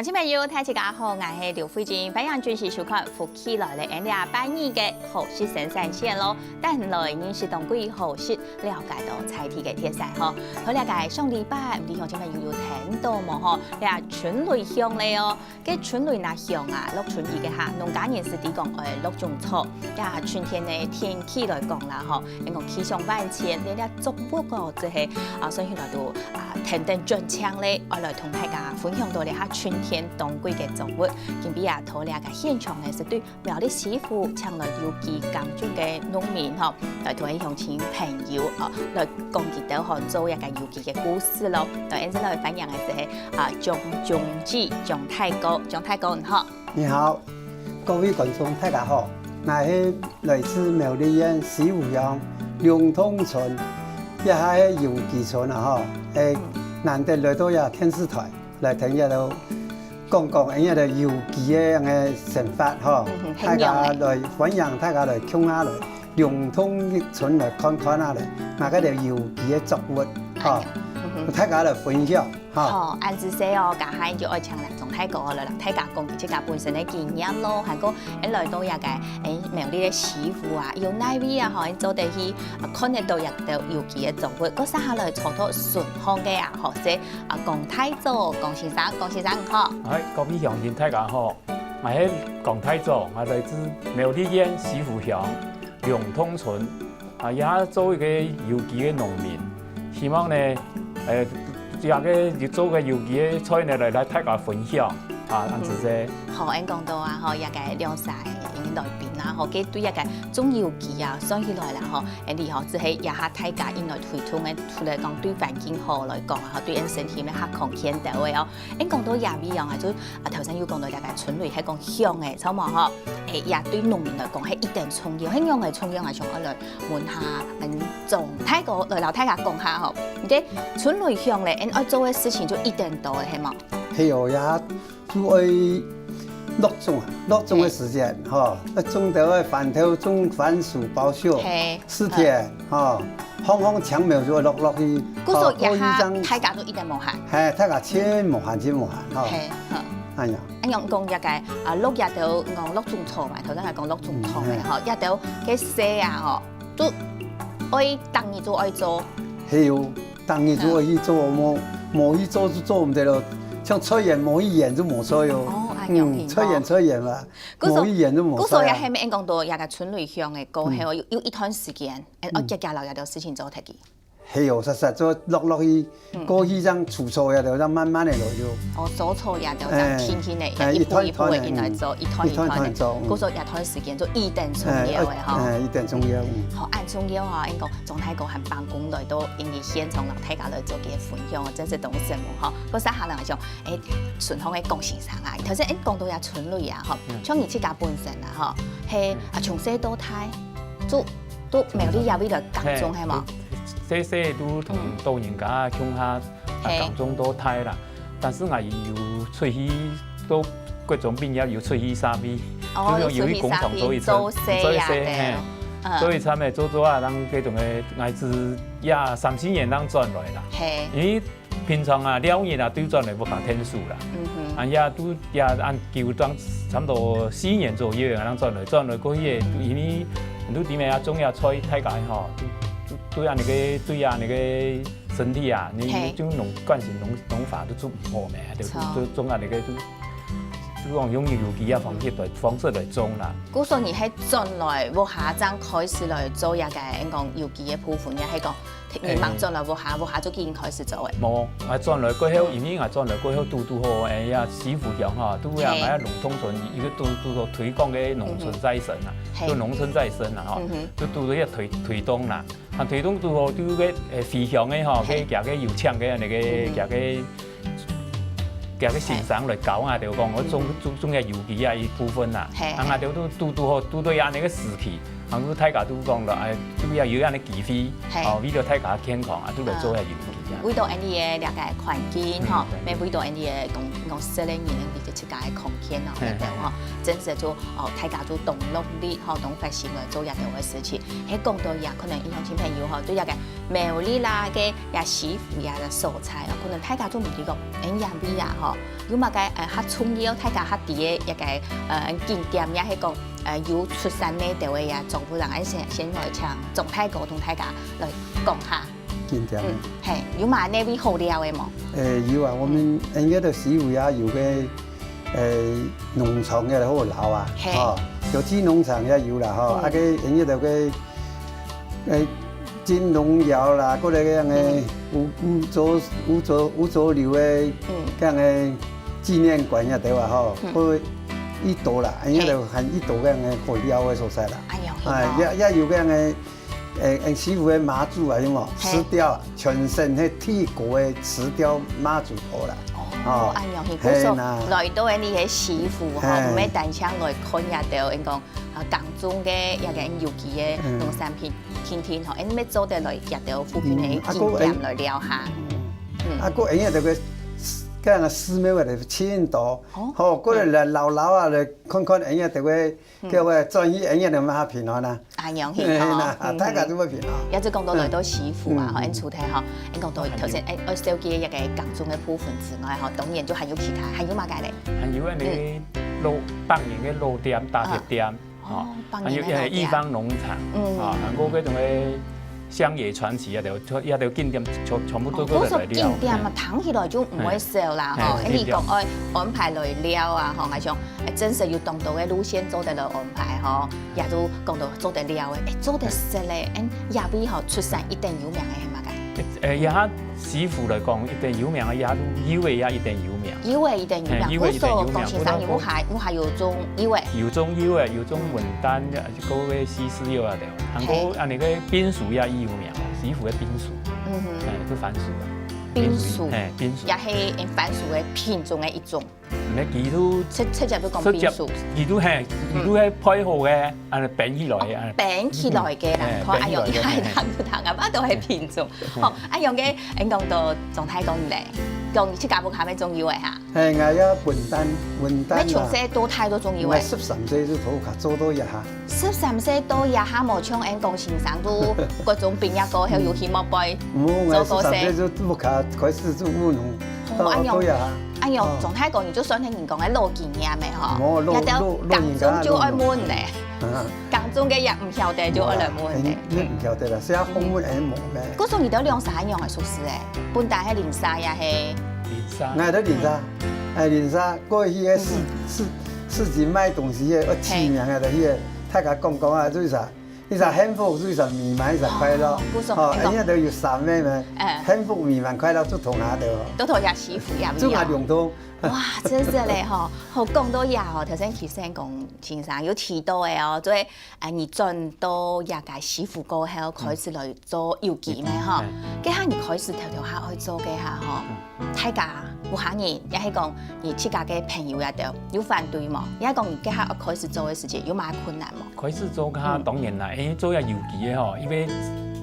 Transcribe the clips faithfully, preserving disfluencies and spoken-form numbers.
小朋友，大家好，𠊎係劉慧君，歡迎準時收看《福氣來了》，𠊎等拜二个好食生產線咯。帶你來認識當地好食，了解到在地个特色吼。頭兩个上禮拜，毋知鄉親朋友有聽到無吼？這春雷響了哦！該春雷若響啊，落春去个下，農家人士知講愛落種草。這春天个天氣來講啦吼，應講氣象萬千，連這作物哦，這係啊，算起來都啊，天頂轉青了，愛來同大家分享到這下春天當季个作物。今晡日啊，到這个現場呢，係對苗栗西湖請來有機耕種个農民吼，來同𠊎鄉親朋友哦，來講佢兜吼做這个有機个故事咯。來，𠊎等來歡迎个係啊，張忠志張大哥，張大哥你好。你好，各位觀眾大家好，𠊎係來自苗栗縣西湖鄉龍洞村，這下係有機村啊吼，誒，難得來到這電視台。 來聽這兜講講，這兜有機个樣个生活吼，大家來歡迎大家來共下來，龍洞村來看看啊來，𠊎个兜有機个作物吼，大家來分享吼。好，恁仔細哦，這下就愛請來張大哥來，大家講佢自家本身个經驗咯，還過，誒，來到這个，誒，苗栗个西湖啊，有哪位啊吼，做得去看得到這兜有機个作物，過接下來坐到順風个啊，吼，係 啊，江大祖，江先生，江先生你好。哎，各位鄉親大家好，𠊎係江大祖，𠊎來自苗栗縣西湖鄉龍洞村，啊，也做一个有機个農民，希望呢，呃，這个做个有機个菜呢，來，來大家分享，啊，恁仔細。好，恁講到啊，吼，這个兩儕來賓啊，吼，佢對這个種有機啊，算起來啦，吼，恁仔吼，就係這下大家應該推動个，除了講對環境好來講啊，吼，對𠊎身體也較康健个哦。 恁講到這位樣啊，就啊頭先有講到這个春雷係講響个，著無吼？誒，這對農民來講係一等重要，係仰仔重要啊，想愛來問下，嗯，張大哥來摎大家講下吼。你這春雷響了，恁愛做个事情就一等多了，係無？係哦，也就愛落種啊，落種个時間吼，愛種到个番豆、種番薯、包粟、係，蒔田吼，項項青苗就愛落落去。故所這下大家都一等無閒。 嘿，大家盡無閒，盡無閒吼。嘿，好。哎呀，恁樣講這个啊，落這兜講落種草嘛，頭先還講落種草个吼，這兜个事啊吼，都愛逐日都愛做。係哦，逐日都愛去做，無無去做就做毋得咯。像菜園無去園就無菜哦。哦，恁樣，嗯，菜園菜園嘛，無去園就無菜啊。故所也還沒講到這个春雷響个過後，有有一段時間，誒，愛遽遽摎這兜事情做忒去。 係哦，實實做落落去，過去正除草呀，就正慢慢个落去。哦，除草呀，就正輕輕个，一步一步个，一團一團个，來做，一團一團个。一團一團做，嗯。故所這段時間就一等重要个吼。哎，一等重要，嗯。好，恁重要吼，應該張大哥還辦公來到𠊎等現場摎大家來做个分享哦，真係當神奇吼。故所下來想，誒，順風个江先生啊，頭先𠊎等講到這春雷啊吼，像你自家本身啊吼，係啊，從細到大，就 都苗栗這位來耕種係無？細細都同老人家共下耕種到大啦。但是𠊎有出去到國中畢業，有出去社會，哦，就有去工廠做一陣，做一陣，嘿，做一陣个做做啊，正該種个，𠊎係也三四年正轉來啦。嘿，因為 平常啊，尞日啊，都轉來屋下𢯭手啦。嗯哼。啊，也都也恁久，當差不多四年左右啊，正轉來，轉來過去个，因為都知咩啊，種這菜大家吼，都都對恁樣个，對恁樣个身體啊，你嘿。你種農慣性農農法都做毋好咩，就著。就種恁樣个，都都用用有機个方式來方式來種啦。故所你係轉來屋下正開始來做這个，應講有機个部分，也係講 你吂轉來屋下，屋下就已經開始做个。無，𠊎轉來過後，因為𠊎轉來過後，堵堵好，哎呀，西湖鄉吼，堵呀，嘿。𠊎龍洞村一个堵堵好推廣个農村再生啊，嘿。就農村再生啊，吼，嗯哼。就堵到要推推動啦。啊，推動堵好，就个，誒，回鄉个吼，嘿。个，佢个有請个那个，嗯哼。佢个，佢个先生來教啊，就講我種，嗯哼。種，種个有機啊一部分啦。嘿，啊，嘿。𠊎就堵，堵堵好，堵到啊那个時期，啊，大家都講了，哎，都要有恁个機會，嘿。哦，為了大家健康啊，都來做下有機啊。為到恁个這个環境吼，嗯，對。也為到恁个講講細个人，為到自家个空間咯，嘿，對吼，真實就哦，大家都當努力吼，當發心來做這个事情。係講到也可能鄉親朋友吼，對這个苗栗啦个也西湖也个所在哦，可能大家都毋知講，哎，這位啊吼，有麼个呃較重要，大家較知个一个呃景點，也係講 呃，有出產个兜个呀，總部長，哎，先先來請總大哥同大家來講下。景點。嗯，嘿，有嘛哪位好尞个無？呃，有啊，我們應該在西湖也有个，呃，農場也好尞啊，嘿。哦，有機農場也有啦，吼，嗯。啊个應該在个，呃，浸農窯啦，過來个樣个，嗯。五五洲五洲五洲流个，嗯。这样个纪念馆也对吧，吼，嗯。或一朵啦，应该就喊一朵这样个好尞个所在啦。哎呦，哎，也也有这样个，诶，诶，西湖个妈祖啊，有无？嘿。慈雕啊，全身迄剃骨个慈雕妈祖头啦。哦，哦，哎呦，嘿，嘿啦。來到你个西湖吼，嘿。毋係單淨來看也得，应讲。 啊，耕种个一个有機个农產品，天天吼，恁乜做得來佢兜附近个景點來尞下。嗯。啊，个人家个，个人个寺廟个就盡多，哦。吼，个人來老老啊，來看看人家个，叫个轉去人家个嘛平安啊。啊，樣去吼。哎，那大家都會平安。也就講到來到西湖啊，嗯。吼，恁除忒吼，恁講到頭先，哎，愛紹介一个耕种个部分之外，吼，當然就還有其他，還有麼个咧？還有恁个老，百年个老店、大鐵店。 哦，哦，百年个老店。還有，呃，一方農場，嗯。啊，還有該種个鄉野傳奇啊，就，也就景點全，全部都做得來尞。哦，都係景點啊，嗯。聽起來就毋會少啦，吼。嘿，嘿，你講愛安排來尞啊，吼，還像，哎，真實有當多个路線做得來安排，吼，也都講到做得尞个，哎，做得食咧，嗯，這位吼，出產一等有名个係麼个？呃，也 西湖來講，一定有名个，也都有个也一定有名。有个一定有名，嘿，有个一定有名，古早講先生，有還，有還有種有个。有種有个，有種文旦，嗯。還係个西施柚啊，對。還有嘿。恁呢个番薯也有名，西湖个番薯。嗯哼。哎，就番薯啊。番薯。番薯，嘿，番薯。也係番薯个品種个一種。 毋係，佢都直，直接就講直接，番薯。佢都係，嗯。佢都係配好个，恁呢冰起來个，哦，恁呢。冰起來个啦，嗯，看，哎喲，冰起來个，佢還聽都聽啊，乜都係品種。嗯。吼，啊，樣个，恁講到總太講咧，講自家屋下乜種柚个哈。嘿，𠊎也文旦，文旦啊。乜從細到大都種柚个？𠊎十三歲就頭殼做到這下。 十三歲到這下無像恁講先生都國中畢業過後有去莫背，無，𠊎做過事。十三歲就屋下開始做務農，哦，恁樣，到，到這下。恁樣，哦。總太講，你就算係人講个老經驗个吼，無，老，也都老，老人家耕種就愛問咧，老農。啊。耕種个也毋曉得，就愛來問咧。無啦，你，你毋曉得啦，係啊，訪問恁無咩。故所你兜兩儕恁樣个熟識个，本來係鄰舍也係。鄰舍。𠊎兜鄰舍，嗯。哎，鄰舍，過去个市，嗯。市，市集賣東西个，愛起名个，嘿。就去个 大家講講啊，就係啥，一隻幸福，就係啥美滿，一隻快樂。哦，不錯，吼，你講。人家都有三个嘛，哎。幸福、美滿、快樂，就同下的哦。都同下西湖一樣。就下兩通。哇，真係咧吼，好講到這吼，頭先其實講先生有提到个哦，所以，哎，你轉到這个西湖過後，開始來做有機咩吼？嗯，嗯。該下你開始頭頭下愛做个下吼？嗯。 大家屋下人，也係講你自家个朋友也都有反對無？也係講你這下開始做个時節有麼个困難無？開始做个，嗯。當然啦，因為做這有機个吼，因為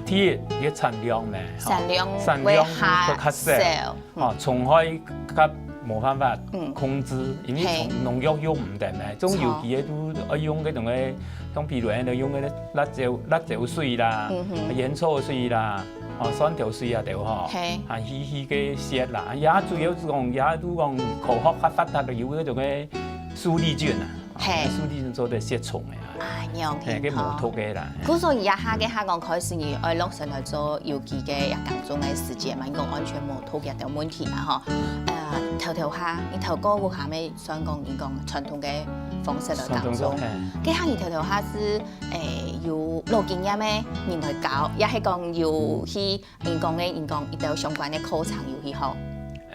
第一，佢个產量呢，吼，產量產量會較少，會較少，嗯。吼，蟲害較無辦法，嗯。控制，因為蟲，嘿。農藥用毋得呢，種有機个都愛用該種个，像譬如講，用該个辣椒，辣椒水啦，嗯哼。煙草水啦， 哦，蒜頭水啊，對吼，嘿。啊，去，去个食啦，也主要係講，也都講科學較發達个，有該種个蘇力菌啊，嘿。蘇力菌做得殺蟲个啊，啊，樣嘿，个無毒个啦。故所以這下个下講開始，你愛落手來做有機个也耕種个時節嘛，你講安全無毒个問題嘛吼。呃，頭頭下，你頭過屋下面算講，你講傳統个方式來耕種，傳統个，嘿。該下你頭頭下係，誒，有老經驗个人來教，也係講有去 人講个，人講一兜相關个課程有去學。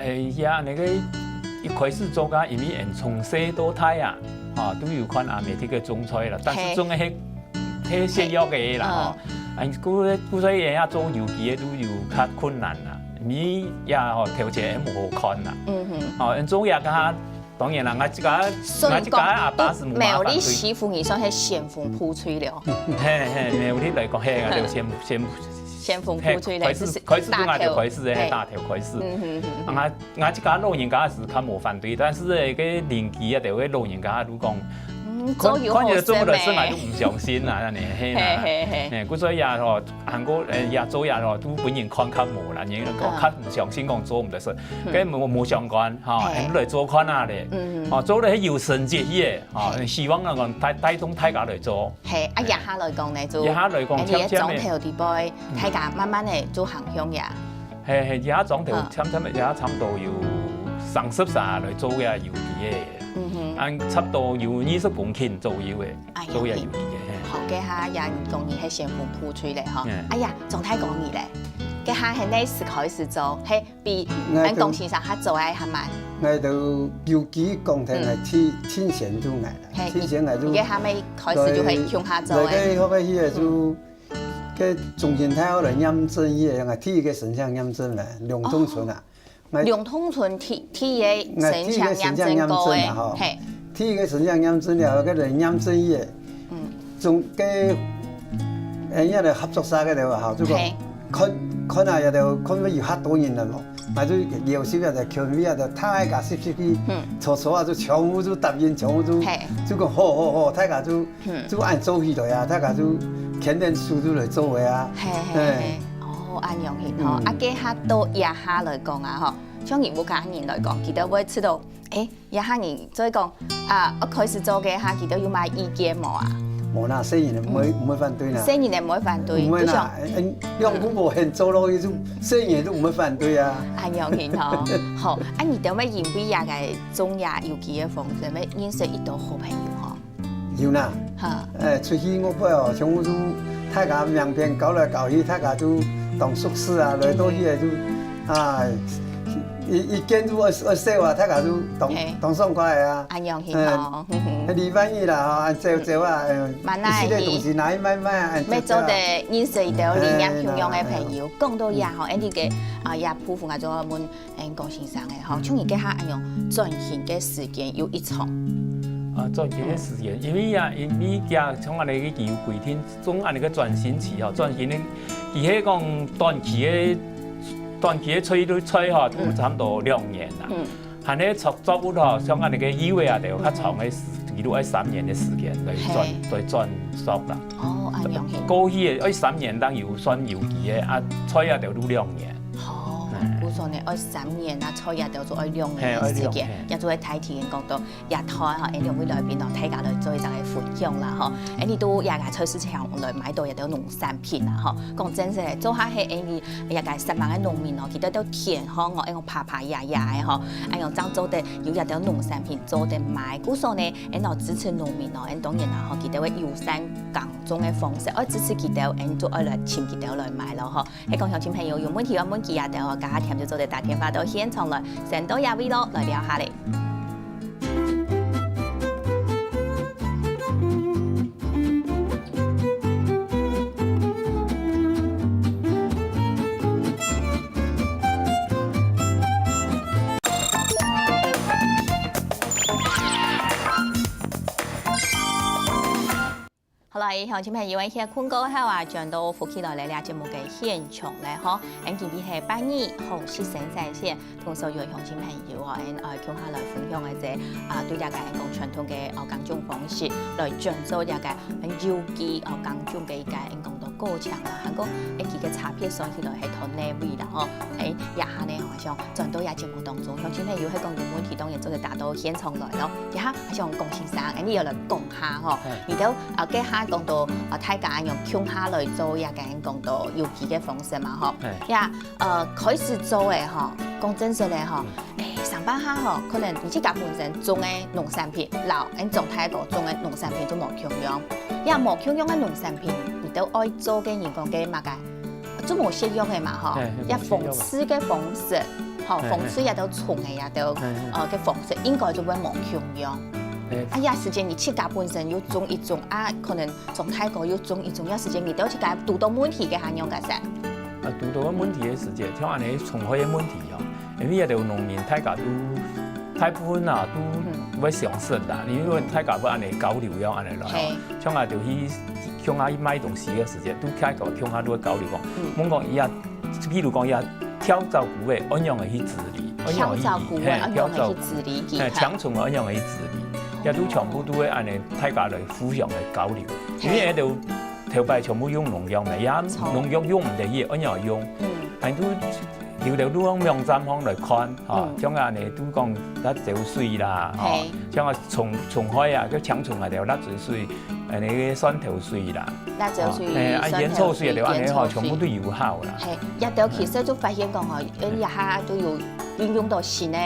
誒，呀，該个一開始做个，因為𠊎從細到大啊，吼，都有看阿姆个種菜啦，但是種个係，係瀉藥个啦，吼。嗯。啊，故，故所以人家做有機个都有較困難啦，因為呀，吼，頭前無好看啦。嗯哼。吼，人做也較當然啦，𠊎自家，𠊎自家阿爸係無辦法對。苗栗師傅，你算係仙風道骨了。嘿，嘿，苗栗來講，嘿，𠊎就仙，仙，仙風道骨了，嘿，開始，就是開始就𠊎就開始，嘿，打頭開始。嗯哼哼。啊，𠊎，𠊎自家老人家係較無反對，但是該鄰居啊，就會老人家就講，嗯，看，做有好食咩？看你做得食，𠊎就毋相信啦，恁呢，嘿啦。嘿，嘿，嘿。嘿，故所以啊，吼， 還過，呃，也做也咯，都分人看較無啦，人講較毋相信講做毋得食，嗯。跟無，無相關，吼，嘿。𠊎來做看下咧。嗯。哦，做了有成績个，吼，嘿。希望能夠帶，帶動大家來做。嘿，啊，嘿。這下來講呢，就，這下來講，哎，你个漸漸的。莊頭裡背，嗯。大家慢慢的做行向呀。嘿，嘿，這下莊頭嗯。漸漸的，這下差不多有三十儕來做个有機个。嗯哼。啊，差不多有二十公頃左右个。 哎呀，做也有機个，嘿。好，這下也講你係仙風道骨咧吼。嗯。哎呀，莊大哥你咧，這下係哪時開始做，係比，𠊎就，嗯，江先生較早還較慢？𠊎就有機講聽，嗯。𠊎去，親身就𠊎啦，嘿，親身𠊎就，你這下尾開始就係共下做个。來，來該學个時節就，嗯。該中興大學來念證个，𠊎第一個申請念證个，龍洞村啊。哦。 兩通村第，第一个申請驗證過个，嘿。第一个申請驗證了，該个驗證个，嗯。總个，哎，遐个合作社个个吼，就講，嘿。看，看啊，也就看有較多人了咯，嘛就有時也就權威啊，就大家熟熟去，嗯。坐坐啊，就全部就答應，全部就，嘿。就講好好好，大家就 嗯。就恁做起來啊，大家就牽等手就來做个啊。嘿，嘿，嘿。嘿。哦，恁樣形吼。嗯。啊，該下到這下來講啊，吼，像你屋下人來講，佢兜會知道，欸，這下人所以講，啊，愛開始做个下，佢兜有麼意見無啊？無啦，細人仔毋會，嗯。毋會反對啦。細人仔毋會反對，毋會啦，就像，嗯，兩公婆肯做落去，就細人仔都毋會反對啊。恁樣形吼。好，啊，你兜會因為這个種也有機个方式，會認識一多好朋友吼？ 有啦。哈。欸，出去外背哦，全部都大家名片搞來搞去，大家都當熟識啊，來到去个都，啊，一，一見都會，會笑啊，大家都當，嘿。當爽快啊。恁樣形哦。欸，李萬一啦，哈，走走啊，欸，慢慢來去。一息个東西拿去賣賣啊，欸，要做得認識一兜理念共樣个朋友。欸，講到這吼，嗯。恁呢个，啊，也部分啊，就問 嗯，江先生个吼，像你這下恁樣轉型个時間有幾長？啊，轉型个時間，因為啊，因為佢像恁呢个有規定，總恁呢个轉型期吼，轉型个，佢係講短期个，短期个催都催吼，嗯。差不多兩年啦。嗯。還係作，作物吼，像恁呢个有个啊，就較長个時，嗯。比如愛三年个時間來轉，嘿。來轉熟啦。哦，恁樣嘿。過去个愛三年當有算有機个，啊，催啊，就都兩年。 哦，嗯。故所呢，愛三年啊，催啊，就做愛兩年个時間，嘿，愛兩年。也就會大體講到，也同吼，𠊎兩位來賓哦，大家來做一個分享啦吼。𠊎你都也个菜市場來買到一兜農產品啦吼。講真實个，做下係𠊎你也个三萬个農民哦，佢兜都健康哦，𠊎講爬爬呀呀个吼，哎喲，正做得有一兜農產品做得賣。故所呢，𠊎喏支持農民哦，𠊎當然啦吼，佢兜會友善耕種个方式，愛支持佢兜，𠊎就愛來尋佢兜來買咯吼。 係講鄉親朋友有問題愛問佢啊，等下加下添就做得打電話到現場來，先到這位咯，來尞下咧。好了，鄉親朋友，歇睏過後啊，轉到福氣來了這節目个現場咧吼。𠊎今晡日係拜二，好食生產線，同所有鄉親朋友吼，𠊎，呃，共下來分享一個，啊，對這個𠊎講傳統个，哦，耕種方式，來轉做這個，嗯，有機，哦，耕種个一個，𠊎講到過程啦，還過，欸，佢个差別算起來係同哪位啦吼。欸，這下呢，好像轉到這節目當中，鄉親朋友係講有問題，當然做得打到現場來咯。這下，好像江先生，欸，你又來講 下吼，嘿。你兜，啊，這下講到，啊，大家恁樣共下來做這個講到有機个方式嘛吼。嘿。呀，呃，開始做个吼，講真實个吼，嗯。欸，上班下吼，可能你自家本身種个農產品，摎𠊎莊大哥種个農產品就無共樣。也無共樣个農產品，你兜愛做个人講个麼个，就無適用个嘛吼。嘿，嘿，也無適用个。防治个方式，吼，嘿，嘿。防治也都蟲个也都，嘿，嘿。呃，个方式，應該就會無共樣。 嘿。啊，這時間你自家本身又種一種，啊，可能莊大哥又種一種，這時間你兜自家堵到問題个恁樣个噻。啊，堵到个問題个時間，像恁呢蟲害个問題哦，因為這兜農民大家都大部分啊都會相識啦，因為大家會恁樣交流，要恁樣來哦。像啊，就去鄉下去買東西个時間，都大家鄉下都會交流講，問講伊啊，譬如講伊啊，跳蚤菇个，仰般个去處理，仰般个去，嘿，跳蚤菇个，仰般个去處理，嘿，青蟲个，仰般个去處理，也都全部都會恁樣，大家來互相來交流，因為都頭擺全部用農藥嘛，也農藥用毋得去，仰般用，嗯，恁都 有兜路用網站項來看，吼，像恁樣都講辣椒水啦，吼，像啊蟲蟲害啊，个青蟲啊，就辣椒水，誒，該个蒜頭水啦，辣椒水、哎，啊，酸甜水、煙草水啊，就恁樣吼，全部都有效啦。嘿，也都其實就發現講吼，因為這下都有運用到新个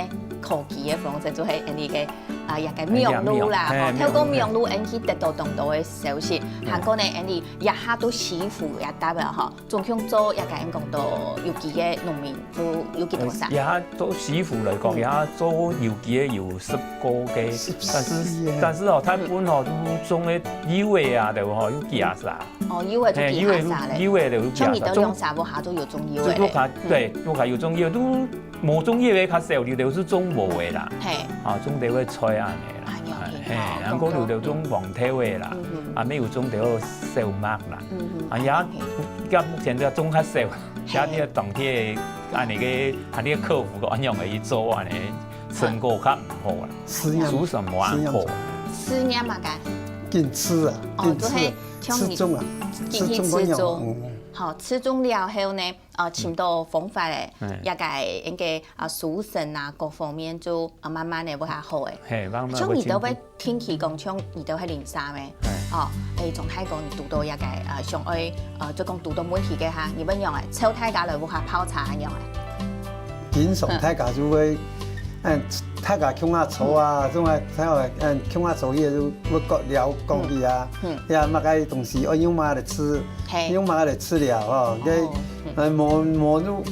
科技个方式，就係恁樣个啊，這个網路啦，吼，透過網路，恁去得到當多个消息，還過呢，恁樣這下都師傅也搭了吼。 總共做這个恁講到有機个農民都有幾多儕？這下做師傅來講，這下做有機个有十個个，但是但是吼，大部分吼都種个有个啊，就吼有幾下儕。哦，有个就幾下儕咧。有个就有幾下儕。像你兜兩儕屋下都有種有个咧。就屋下，對，屋下有種有个，都無種有个較少，有个就種無个啦。嘿。啊，種兜个菜恁樣啦。啊，有个，嘿，然後有个種黃豆个啦，啊，也有種兜小麥啦。 啊，也，也目前都種較少，也你个當地个恁樣个，恁樣个客服个恁樣个去做恁樣，成果較毋好啦，食驗，食驗恁好。食驗麼个？緊試啊，哦，緊試，就係像你，吃中啊，緊去吃中，吃中，嗯。好，吃中了後呢，呃，尋到方法咧，也个應該啊，收成啊，各方面就啊，慢慢个會較好个。嘿，慢慢會進步。像你兜會 定期講，像你兜係零三个，哦，誒，從大哥你堵到這个，呃，想愛，呃，就講堵到問題个哈，你會仰仔？招大家來屋下泡茶仰仔？經常大家就會，嗯，大家共下坐啊，總係大家，嗯，共下坐，佢就會講聊講起啊，呀，麼个東西，愛用麼个來吃，用麼个來吃了吼，該，呃，無無就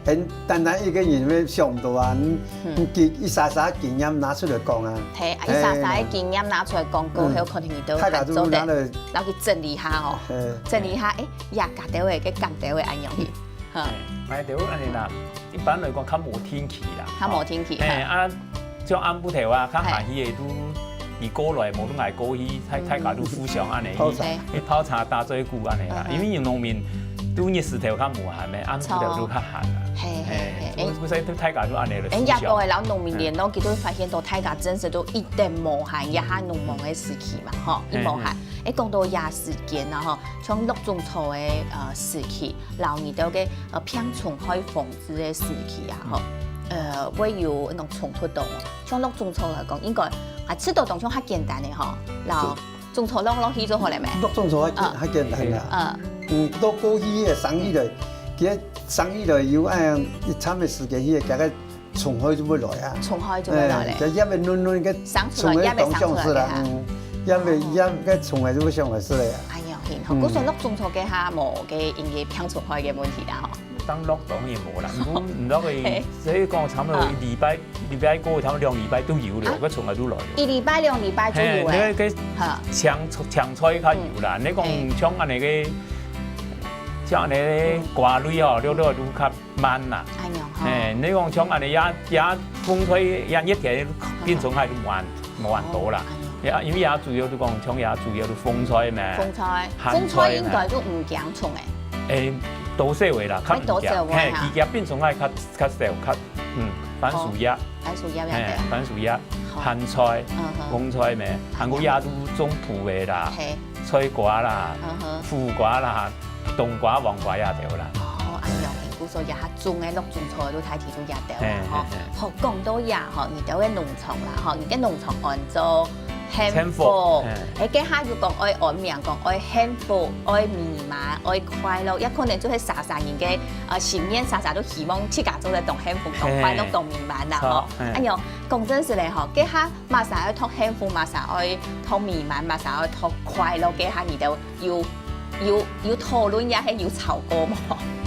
很單單一個人會想毋到啊，你，你一儕儕經驗拿出來講啊。嘿，啊，一儕儕个經驗拿出來講，過後可能你兜還做得，然後去整理下哦，整理下，誒，呀，加兜个，該減兜个，恁樣去，哈。買兜恁樣啦，一般來講較無定期啦，較無定期，嘿，啊，像暗晡頭啊，較閒去个都 佢過來，無論𠊎過去，大大家都互相恁樣去泡茶打嘴鼓恁樣啦。因為有農民都日時頭較無閒咩，暗晡頭都較閒啦。嘿嘿嘿，所以大家都恁樣來互相。人家講个，然後農民聯絡，佢都發現到大家真實都一定無閒，也係農忙个時期嘛，吼，一無閒。誒，講到這時間啊，吼，像落種草个呃時期，然後你兜个呃病蟲害防 這个時期啊，吼，呃，會有該種衝突到，像落種草來講，應該啊，試著當中較簡單个吼，然後種草落落去就好了咩？落種草較簡，較簡單啦。嗯，嗯，到過去个生理來，其實生理來有恁樣一長个時間，佢个該个蟲害就會來啊。蟲害就會來咧。哎，就葉个嫩嫩个生出來，蟲个當想是啦，葉个生出來个哈。嗯，葉个葉个蟲个就會想个是咧啊。哎呀，很好，故所落種草个哈，無个因為病蟲害个問題啦吼。 當落當然無啦，毋過毋落个，所以講差不多一禮拜，禮拜過，差不多兩禮拜都有了，該蟲仔都來了。一禮拜兩禮拜就有誒。嘿，該該青青菜較有啦，你講像恁樣个，像恁樣个瓜類哦，略略都較慢啦。哎呀，吼。嘿，你講像恁樣也也風吹也熱天，病蟲害都慢。 無恁多啦。也因為也主要都講，像也主要都風吹咩，風吹，風吹應該就毋驚蟲誒。誒，多少个啦，較毋驚。嘿，佢驚病蟲害較較少，較嗯，番薯葉，番薯葉也嘿，番薯葉，鹹菜，風吹咩，還過也都種埔个啦，菜瓜啦，苦瓜啦，冬瓜、黃瓜也都啦。哦，哎呀，故所也下種个落種菜都大體都也兜啦吼。好，講到也吼，你兜个農 場啦，吼，你个農場安做幸福。幸福，誒，該下又講愛安名，講愛幸福、愛美滿、愛快樂，也可能就係儕儕人个呃心願，儕儕都希望自家做得當幸福、當快樂、當美滿啦，吼。哎喲，講真實个吼，該下麼儕愛討幸福，麼儕愛討美滿，麼儕愛討快樂，該下你兜有有有討論也係有吵過無？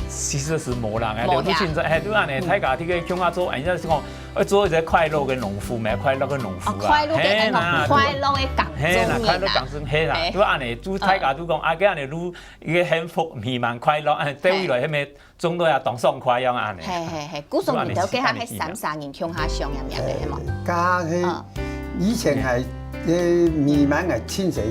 其實是無啦，誒，無呀。就現在，誒，對啊，呢，大家這个共下做，誒，應該係講愛做一個快樂个農夫咩？快樂个農夫啊，哦，快樂个，嘿啦，快樂个耕種人啊。嘿啦，快樂耕種，嘿啦，嘿。就恁樣，就大家就講，啊，該恁樣就一個幸福美滿快樂，啊，對未來，嘿。該麼个種落啊，當爽快樣啊，恁樣。嘿，嘿，嘿，故所你兜該下係三儕人共下想个名个，係無？該下係嗯。以前係，呃，美滿个清泉，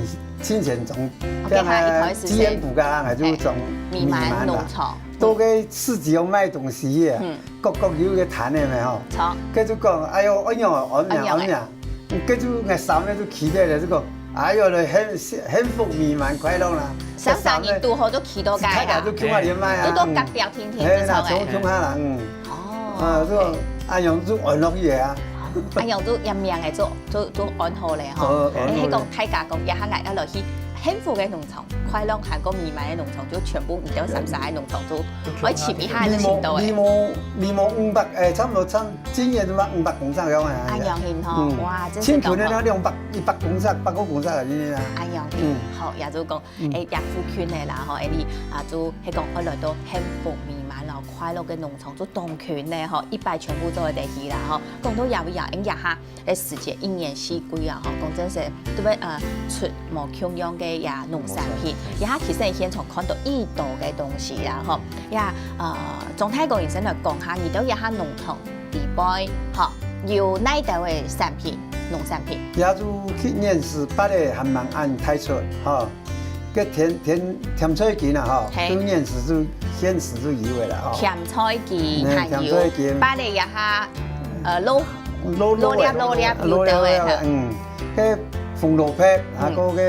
清泉種，哦，該下一開始係該下基研部个，就種嘿，美滿美滿啦。農場。到該市集要賣東西个，嗯。 各各有一個攤个咩吼，著。佢就講，哎喲，哎喲，安樣安樣，安樣个。佢就𠊎三個就企在該就講，哎喲，來幸，幸福美滿快樂啦。三儕人堵好就企到該啊。大家都共下連麥啊，堵到隔壁天天就唱个。嘿啦，就共下啦，嗯。哦，啊，就，OK。恁樣就安落去个啊。恁樣就佢名个就，就，就安好咧吼。哦，安好咧。欸，該講大家講，這下𠊎愛落去幸福个農場。 快樂還過美滿个農場，就全部你兜三儕个農場就，就，就愛尋一下就尋到个。你無，你無，你無五百，欸，差不多差，今年嘛五百公尺樣啊。恁樣形吼，嗯。哇，真是當好。清泉个那兩百、一百公尺、百個公尺个呢啊。恁樣形，嗯。好，也就講，嗯。欸，也附近个啦吼，欸，你啊，就係講愛來到幸福美滿咯，快樂个農場，就當近个吼，一擺全部做得去啦吼。講到也有也，欸，也哈。 个時節，一年四季啊，吼，講真實，都會，呃，出無共樣个呀農產品。農產品。這下其實你現場看到已多个東西啦，吼。呀，呃，鍾大哥，你先來講下，你兜這下農場裡背，吼，有哪兜个產品，農產品？這就去年時八月還吂恁大出，吼。 該甜，甜，甜菜根啊，吼，嘿。就年時就，現時就有个啦，吼。甜菜根，嗯，還有甜菜根。芭樂這下，呃，老，老，老粒，老粒，老粒，有得个，老粒，嗯。該紅蘿蔔，啊，嗯。還過該，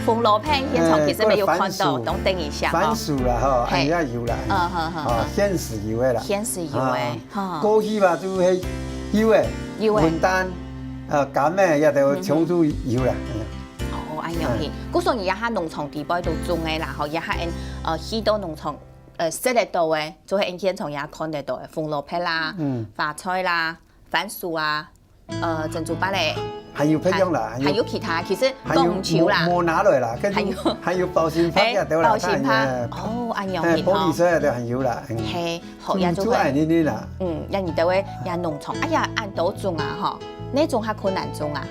紅蘿蔔現場其實沒有看到，欸，還過番薯，等一下，番薯啦，吼，嘿。哎呀，有啦，嗯，好，好，好，哦，好。現時有个啦。現時有个，啊，哈。過去吧，就係有个，有个。文旦，呃，柑仔，也都全部都有啦，嗯哼。嗯。 哦，恁樣去。嗯。故所你這下農場裡背都種个啦，吼，這下𠊎，呃，去到農場，呃，食得到个，就係𠊎現場也看得到个，紅蘿蔔啦，嗯。花菜啦，番薯啊，呃，珍珠芭樂。還有別樣啦，還有，還有其他，其實還有講毋出啦。無，無拿來啦，跟住還有，還有包心ผัก，欸，也都啦，包心ผัก，當然，欸，哦，恁樣去吼。欸，玻璃菜也都還有啦，嗯。嘿，好，也就會，就，就恁樣啦。嗯，也你兜个，也農場，哎呀，恁多種啊，吼，哪種較困難種啊？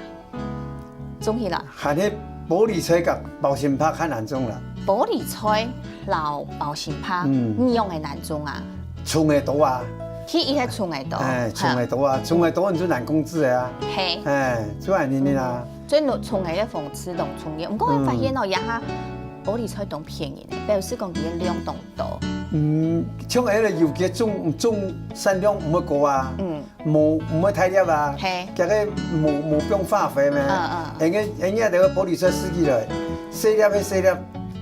種起來。還係玻璃菜佮包心ผัก較難種啦。玻璃菜摎包心ผัก，嗯。仰仔難種啊？蟲仔多啊。第一係蟲仔多。欸，蟲仔多啊，蟲仔多你就難控制个啊。嘿。欸，就恁樣个啊。嗯，所以你蟲仔个方式當重要。毋過𠊎發現哦，嗯。這下玻璃菜當便宜呢，表示講佢个量當多。嗯，像該个有機種，種產量毋會高啊。嗯。 無，毋會大粒啊。嘿。這个無，無放化肥咩？嗯，嗯。人家，人家這个玻璃菜食起來，細粒个細粒，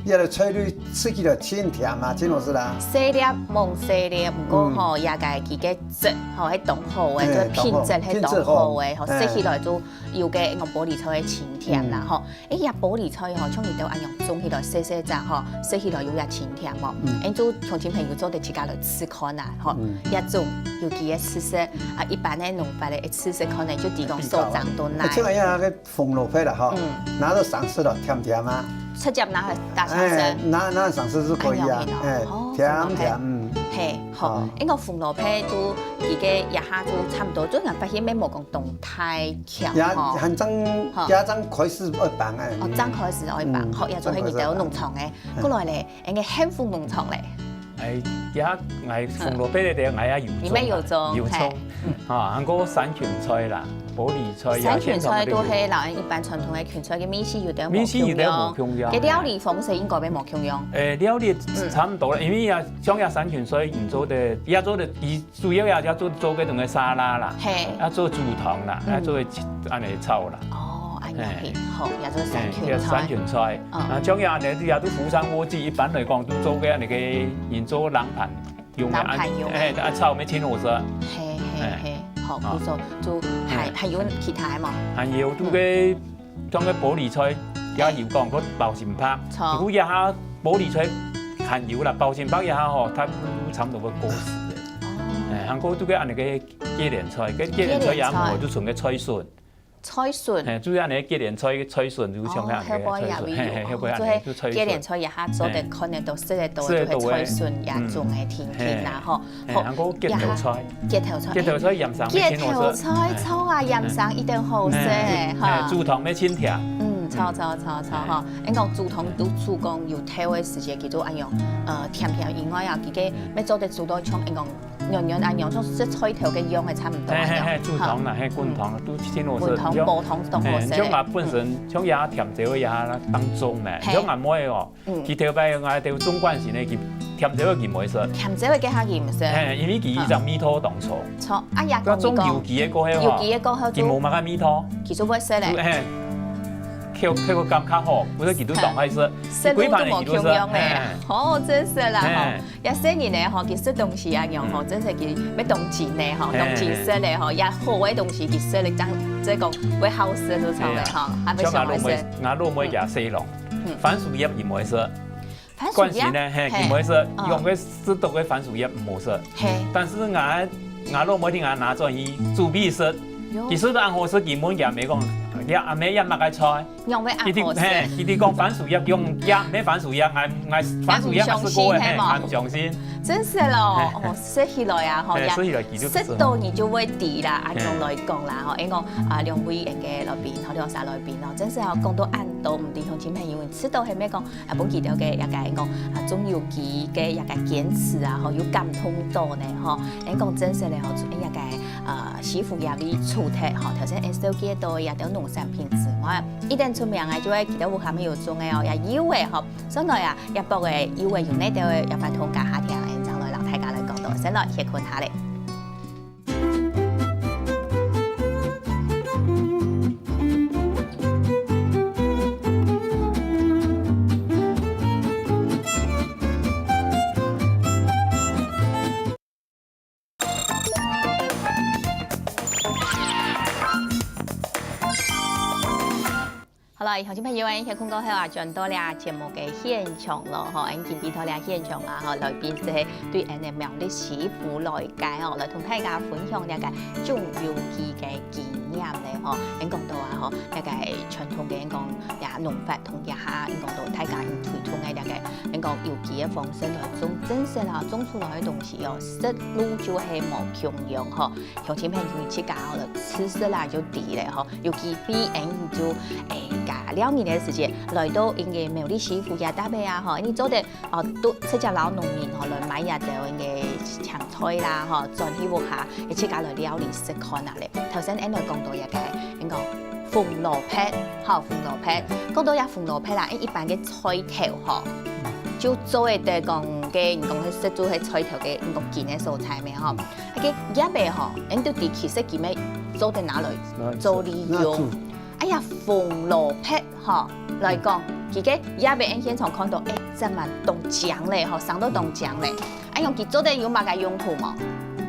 這个菜類食起來真甜啊，真好食啦。細粒無細粒，毋過吼，嗯。這个佢个質吼，係當好个，嘿，這个品質係當好个，當好。吼，品質好。食起來就有个該玻璃菜个清甜啦，嗯。吼。 欸，這玻璃菜吼，像你兜恁樣種起來細細隻吼，食起來又也清甜哦。嗯。欸，就鄉親朋友做得自家來試看啊，吼。嗯。這種有機个試食啊，一般个農法个試食可能就提供所長都來。欸，像恁樣个紅蘿蔔啦，吼，嗯。拿到生食咯，甜甜啊。直接拿來打生食。欸，拿，拿生食就可以啊，恁樣形哦。欸，哦，甜甜，紅蘿蔔。嗯。嘿，好，哦。應該紅蘿蔔都，佢个這下都差毋多，就𠊎發現也無講當大 條，也吼。還正，吼。也正開始愛放欸。哦，正開始愛放，嗯，吼，也就係你兜農場个。正開始愛放。過來咧，𠊎个幸福農場咧。欸，也，𠊎紅蘿蔔个，𠊎也有種啊，你乜有種，有種。嘿。嗯。啊，還過山芹菜啦，玻璃菜也山芹菜都係摎𠊎一般傳統个芹菜个味緒有點無共樣。味緒有點無共樣，个料理方式應該乜無共樣。欸，料理差毋多啦，因為也，像這山芹菜，你做得，也做得，佢 主要也，也做，做該種个沙拉啦，嘿。也做煮湯啦，嗯。也做恁樣炒啦。哦，恁樣嘿。好，也做山芹菜。嘿，這山芹菜。嗯。啊，像這恁樣，也都福山鍋記，一般來講，都做个恁樣个，人做冷盤用个，冷盤用个。欸，啊，炒乜真好食。嘿，嘿，嘿。嘿。好，啊。故所就還，嘿。還有其他个無？還有，都个 像个玻璃菜，也有講過包心白。嗯。著。不過這下玻璃菜還有啦，包心白這下吼，佢都差毋多會過時咧。哦。欸，還過都个恁樣个芥藍菜，个芥藍菜也無，芥藍菜。就賰个菜筍。菜筍。嘿，主要呢，結連菜，菜筍就像哦，該个菜筍，後背也有，嘿，嘿，後背哦，就係結連菜也下做得看得到、食得到，就係菜筍也種个天氣啦，吼。嘿，還過結頭菜。結頭菜。結頭菜鹽生乜盡好食。結頭菜，著啊，鹽生一定好食，嘿，哈。嘿，煮湯乜盡甜。嗯，著，著，著，著，哈。你講煮湯都煮講有透个時節，佢就恁樣，呃，甜甜以外啊，佢个乜做得煮到像你講 軟軟啊，軟像食菜頭个樣，還差毋多啊，嘿，嘿，嘿，煮湯啦，嘿，滾湯啦，都盡好食。滾湯、像，煲湯當好食。嘿，像𠊎本身，嗯。像這甜椒个這當種呢，嘿。像𠊎妹哦，嗯。佢頭擺𠊎兜種慣勢呢，佢甜椒个佢毋會食。甜椒个佢較佢毋食。嘿，因為佢一隻味道當重。著，啊，也講佢講，佢種有機个過後哦，有機个過後就，佢無麼个味道。佢就會食咧。就，嘿，口，口感較好，毋係佢都當愛食。食路都無共樣咧。嘿。哦，真係啦，吼。 也細人呢吼，佢食東西恁樣吼，嗯。真係佢乜當精呢吼，嘿，當精食咧吼，也好个東西佢食咧，正，這講會好食就著咧吼，嘿啊。還會想愛食。像𠊎老妹，𠊎老妹佢細人，嗯。番薯葉佢毋會食。番薯葉？慣勢呢，嘿，嘿。佢毋會食，嗯。用个食到个番薯葉毋好食。嘿。但是𠊎，𠊎老妹聽𠊎拿轉去煮分佢食，喲。佢食到恁好食，佢問佢阿姆講，你阿姆這麼个菜？ 仰會恁好食？佢兜，嘿，佢兜講番薯葉，佢講這毋係番薯葉，𠊎，𠊎番薯葉𠊎食過个，𠊎毋相信，嘿，係無？𠊎毋相信。真係咯，嘿。哦，食起來啊，吼，嘿，也食起來佢就食到你就會知啦，啊，嘿。仰來講啦，吼，因為講，啊，兩位个來賓，吼，兩儕來賓哦，真係哦，講到恁多，毋知鄉親朋友，知道係毋係講，啊，分佢兜个，這個，講，啊，種有機个，這個堅持啊，吼，有感動到呢，吼，因為講真係咧，吼，這個，呃， 西湖這位除忒吼，頭先𠊎兜介紹到這兜農產品之外，一等出名个就係佢兜屋下乜有種个哦，也有个吼。所以啊，這駁个有个有哪兜个，也歡迎大家聽，𠊎正來摎大家來講到，先來歇睏下咧。 好了，鄉親朋友，歇睏過後啊，轉到這節目个現場咯，吼，𠊎今晡日到這現場啊，吼，來賓係對𠊎等苗栗西湖來个哦，來同大家分享這個種有機个經驗咧，吼，𠊎講到啊，吼，這個傳統个講，這農法同這下，𠊎講到大家推崇个這個，𠊎講有機个方式來種，真實啊，種出來个東西哦，食路就係無共樣吼。 鄉親朋友自家吼，來試食啦就知咧吼。有機會，𠊎就，誒，加尞日个時節，來到𠊎个苗栗西湖這搭位啊吼，你做得，哦，都直接摎農民吼來買這兜个青菜啦吼，轉去屋下，自家來料理食看啊咧。頭先𠊎來講到一個，應該紅蘿蔔，吼，紅蘿蔔。講到這紅蘿蔔啦，一般个菜頭吼，就做得講个，你講係食做係菜頭个，你講根个所在咩吼？ 該个葉仔吼，𠊎都知其實佢乜做得拿來做利用。拿來煮。哎呀，紅蘿蔔吼，來講，佢个葉仔𠊎現場看到，誒，真嘛當靚咧吼，生到當靚咧。哎喲，佢做得有麼个用途無？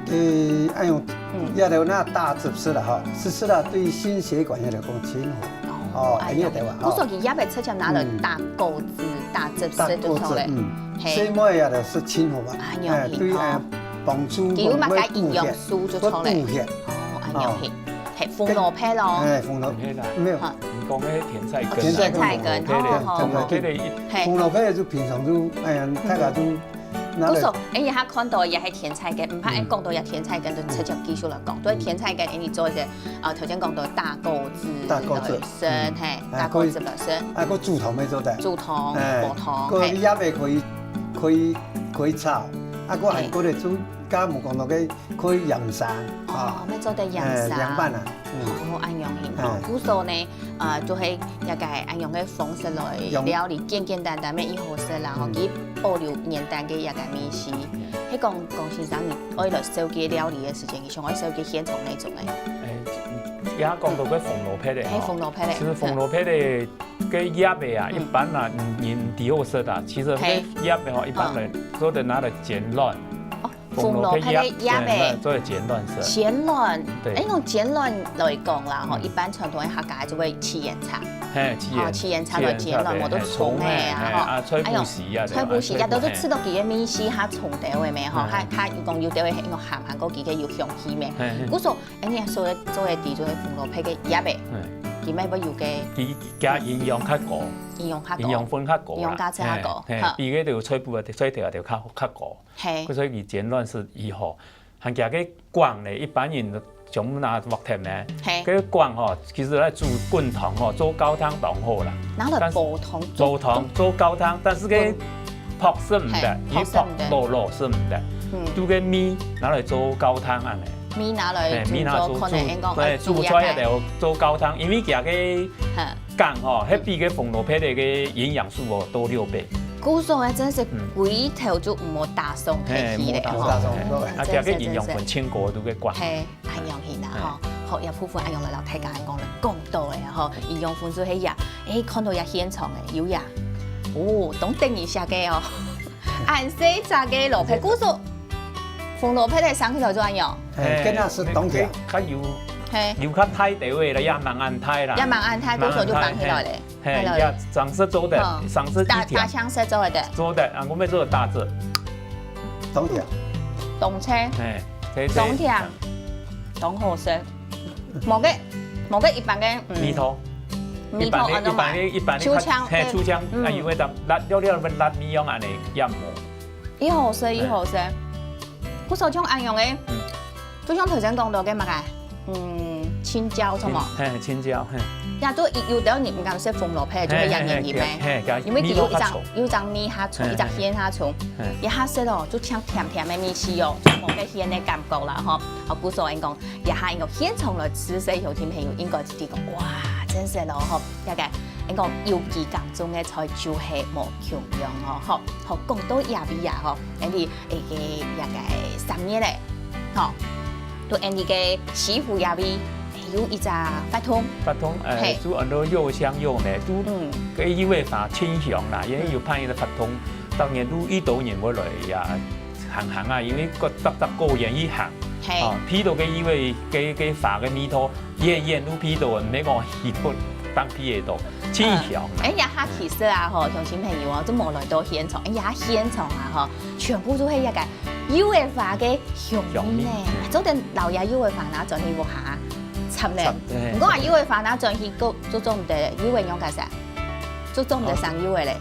誒，哎喲，嗯。這兜拿打汁食啦吼，食食啦，對心血管也來講真好。哦，哦，哎呀，恁樣對吧？吼。故所佢葉仔直接拿來打果汁、嗯。打汁食就著咧。打果汁，嗯。嘿。細妹也來食真好啊。啊，哎，對，有用吼。哎， 幫助佢有麼个營養素就著咧。補血。哦，恁樣哦。係，係紅蘿蔔咯。哎，紅蘿，係啦。沒有。哈。你講个甜菜根啊，哦，甜菜根。甜菜根，紅蘿蔔咧，哦，哦，紅蘿蔔咧，嘿。紅蘿蔔就平常就，哎呀，大家就拿來。故所，哎，佢看到也係甜菜根，毋怕，嗯。哎，講到也甜菜根，就直接繼續來講。所以甜菜根，哎，你做一個，啊，頭先講到打果汁，打果汁。來食，嗯。嘿，哎，打果汁來食。可以，哎，還煮湯乜做得。煮湯，哎，煲湯，嘿。還有葉仔可以，可以，可以炒，啊，還有，嘿。還過來煮 加無講到个可以養生，哦，啊。乜做得養生。哎，涼拌啊，嗯。哦，恁樣形哦。哎。故所呢，呃，就係這個恁樣个方式來用料理，簡簡單單乜又好食啦，吼，嗯。佢保留原單个這個味緒。嗯。係講，江先生，你愛來紹介料理个時間，你想愛紹介現場哪種个？哎，也講到个紅蘿蔔个吼。哎，紅蘿蔔个。其實紅蘿蔔个，个葉仔啊，嗯。一般啊，人，人都好食啊。其實个，嘿。葉仔吼，一般人，嗯。做得拿來煎卵。哦。紅蘿蔔个葉仔，做个煎卵食。煎卵，對。哎，用煎卵來講啦，吼，嗯。一般傳統个客家就會揤圓叉。嘿，揤圓，哦，揤圓叉來煎卵，嘿，無都蔥个啊，嘿，吼。啊，菜脯絲啊，哎喲，菜脯絲啊，對吧？都係食到佢个味緒較重兜个咩，吼，嗯。較，較講有兜个係用鹹鹹，過佢个有香氣咩。嘿，嘿。故所，哎，你所以做个底就係紅蘿蔔个葉仔，嗯。佢乜會有个，佢加營養較高，營養較高，營養分較高啦。營養價值較高，嘿，嘿，哈。比該个菜脯啊、菜頭啊就較，較高。 嘿。所以佢煎卵食以後，還加个梗呢，一般人全部拿鑊忒呢。嘿。該个梗吼，其實來煮滾湯吼，做高湯當好啦。拿來但是煲湯，煲湯，做高湯，但是該嗯。泡是毋得，嘿，因為泡泡是毋得。落落是毋得。嗯。就該米拿來做高湯恁呢。米拿來嘿，米拿來煮，煮，可能應該煮，對，愛煮菜啊，煮一下。就做高湯，因為佢个嘿。 梗吼，該比个紅蘿蔔个營養素哦多六倍。故所啊，真係嗯。歸頭就毋好打爽忒去咧，嘿，無打爽，吼。嘿，啊，真係，這个營養分真係。盡高，都个梗。嘿，恁樣形啊，嘿。吼。好，這部分恁樣來摎大家講了，講到个吼，營養分素係呀，哎，看到這現場个，有呀。哦，當等一下个哦。恁細隻个蘿蔔，故所紅蘿蔔个生起來就恁樣。嘿，嘿，該那係當甜。較有，嘿。有較大兜个啦，也吂恁大啦。也吂恁大，故所就放起來咧。吂恁大，嘿。 嘿，吂恁大。也生食做得，哦。生食一條。大，大象食做得。做得，啊，𠊎乜做得打汁。當甜。當清。嘿，對，對。當甜。當好食。無个，無个一般个，嗯。味道。味道一般个，安到嘛。一般个，一般个，就像，嘿，就像，嗯。啊，有个辣，辣，料料个辣味樣恁呢，也無。 又好食又好食。嘿。故所像恁樣个，嗯。就像頭先講到个麼个，嗯，青椒，係無？嗯，嘿，青椒，嘿。也都有，有兜人毋敢食紅蘿蔔，就係也原因咩。嘿，嘿，嘿，因為佢有一張，味道較重。有一張味較重，嘿，一張鹹較重。嘿。這下食哦，就像甜甜个味緒哦，就無該鹹个感覺啦，吼。啊，故所應講，這下應該現場來試食，鄉親朋友應該知講，哇，真係咯，吼。 這个，應該講有機耕種个菜就係無共樣哦，吼。好，講到這位啊，吼，𠊎等，欸，个，這个三月咧，吼，就𠊎等个師傅這位，欸，有一隻活動。活動，呃，嘿。就安到又香又美，就，嗯。个油菜花清香啦，因為有辦一個活動，當然就一兜人會來呀，行行啊，因為各，逐逐个園去行，嘿。哦，鼻到个油菜，个，个花个味道， 遠遠就鼻到，毋免講去到，當鼻得到，清香啦。嗯。欸，這下其實啊，吼，鄉親朋友哦，就無來到現場，欸，這下現場啊，吼，全部都係這个油菜花个香味呢。香味，嗯。做得摎這油菜花拿轉去屋下插咧。插，嘿。毋過啊，油菜花拿轉去，个，做做毋得，油菜用該啥？做做毋得生油菜咧。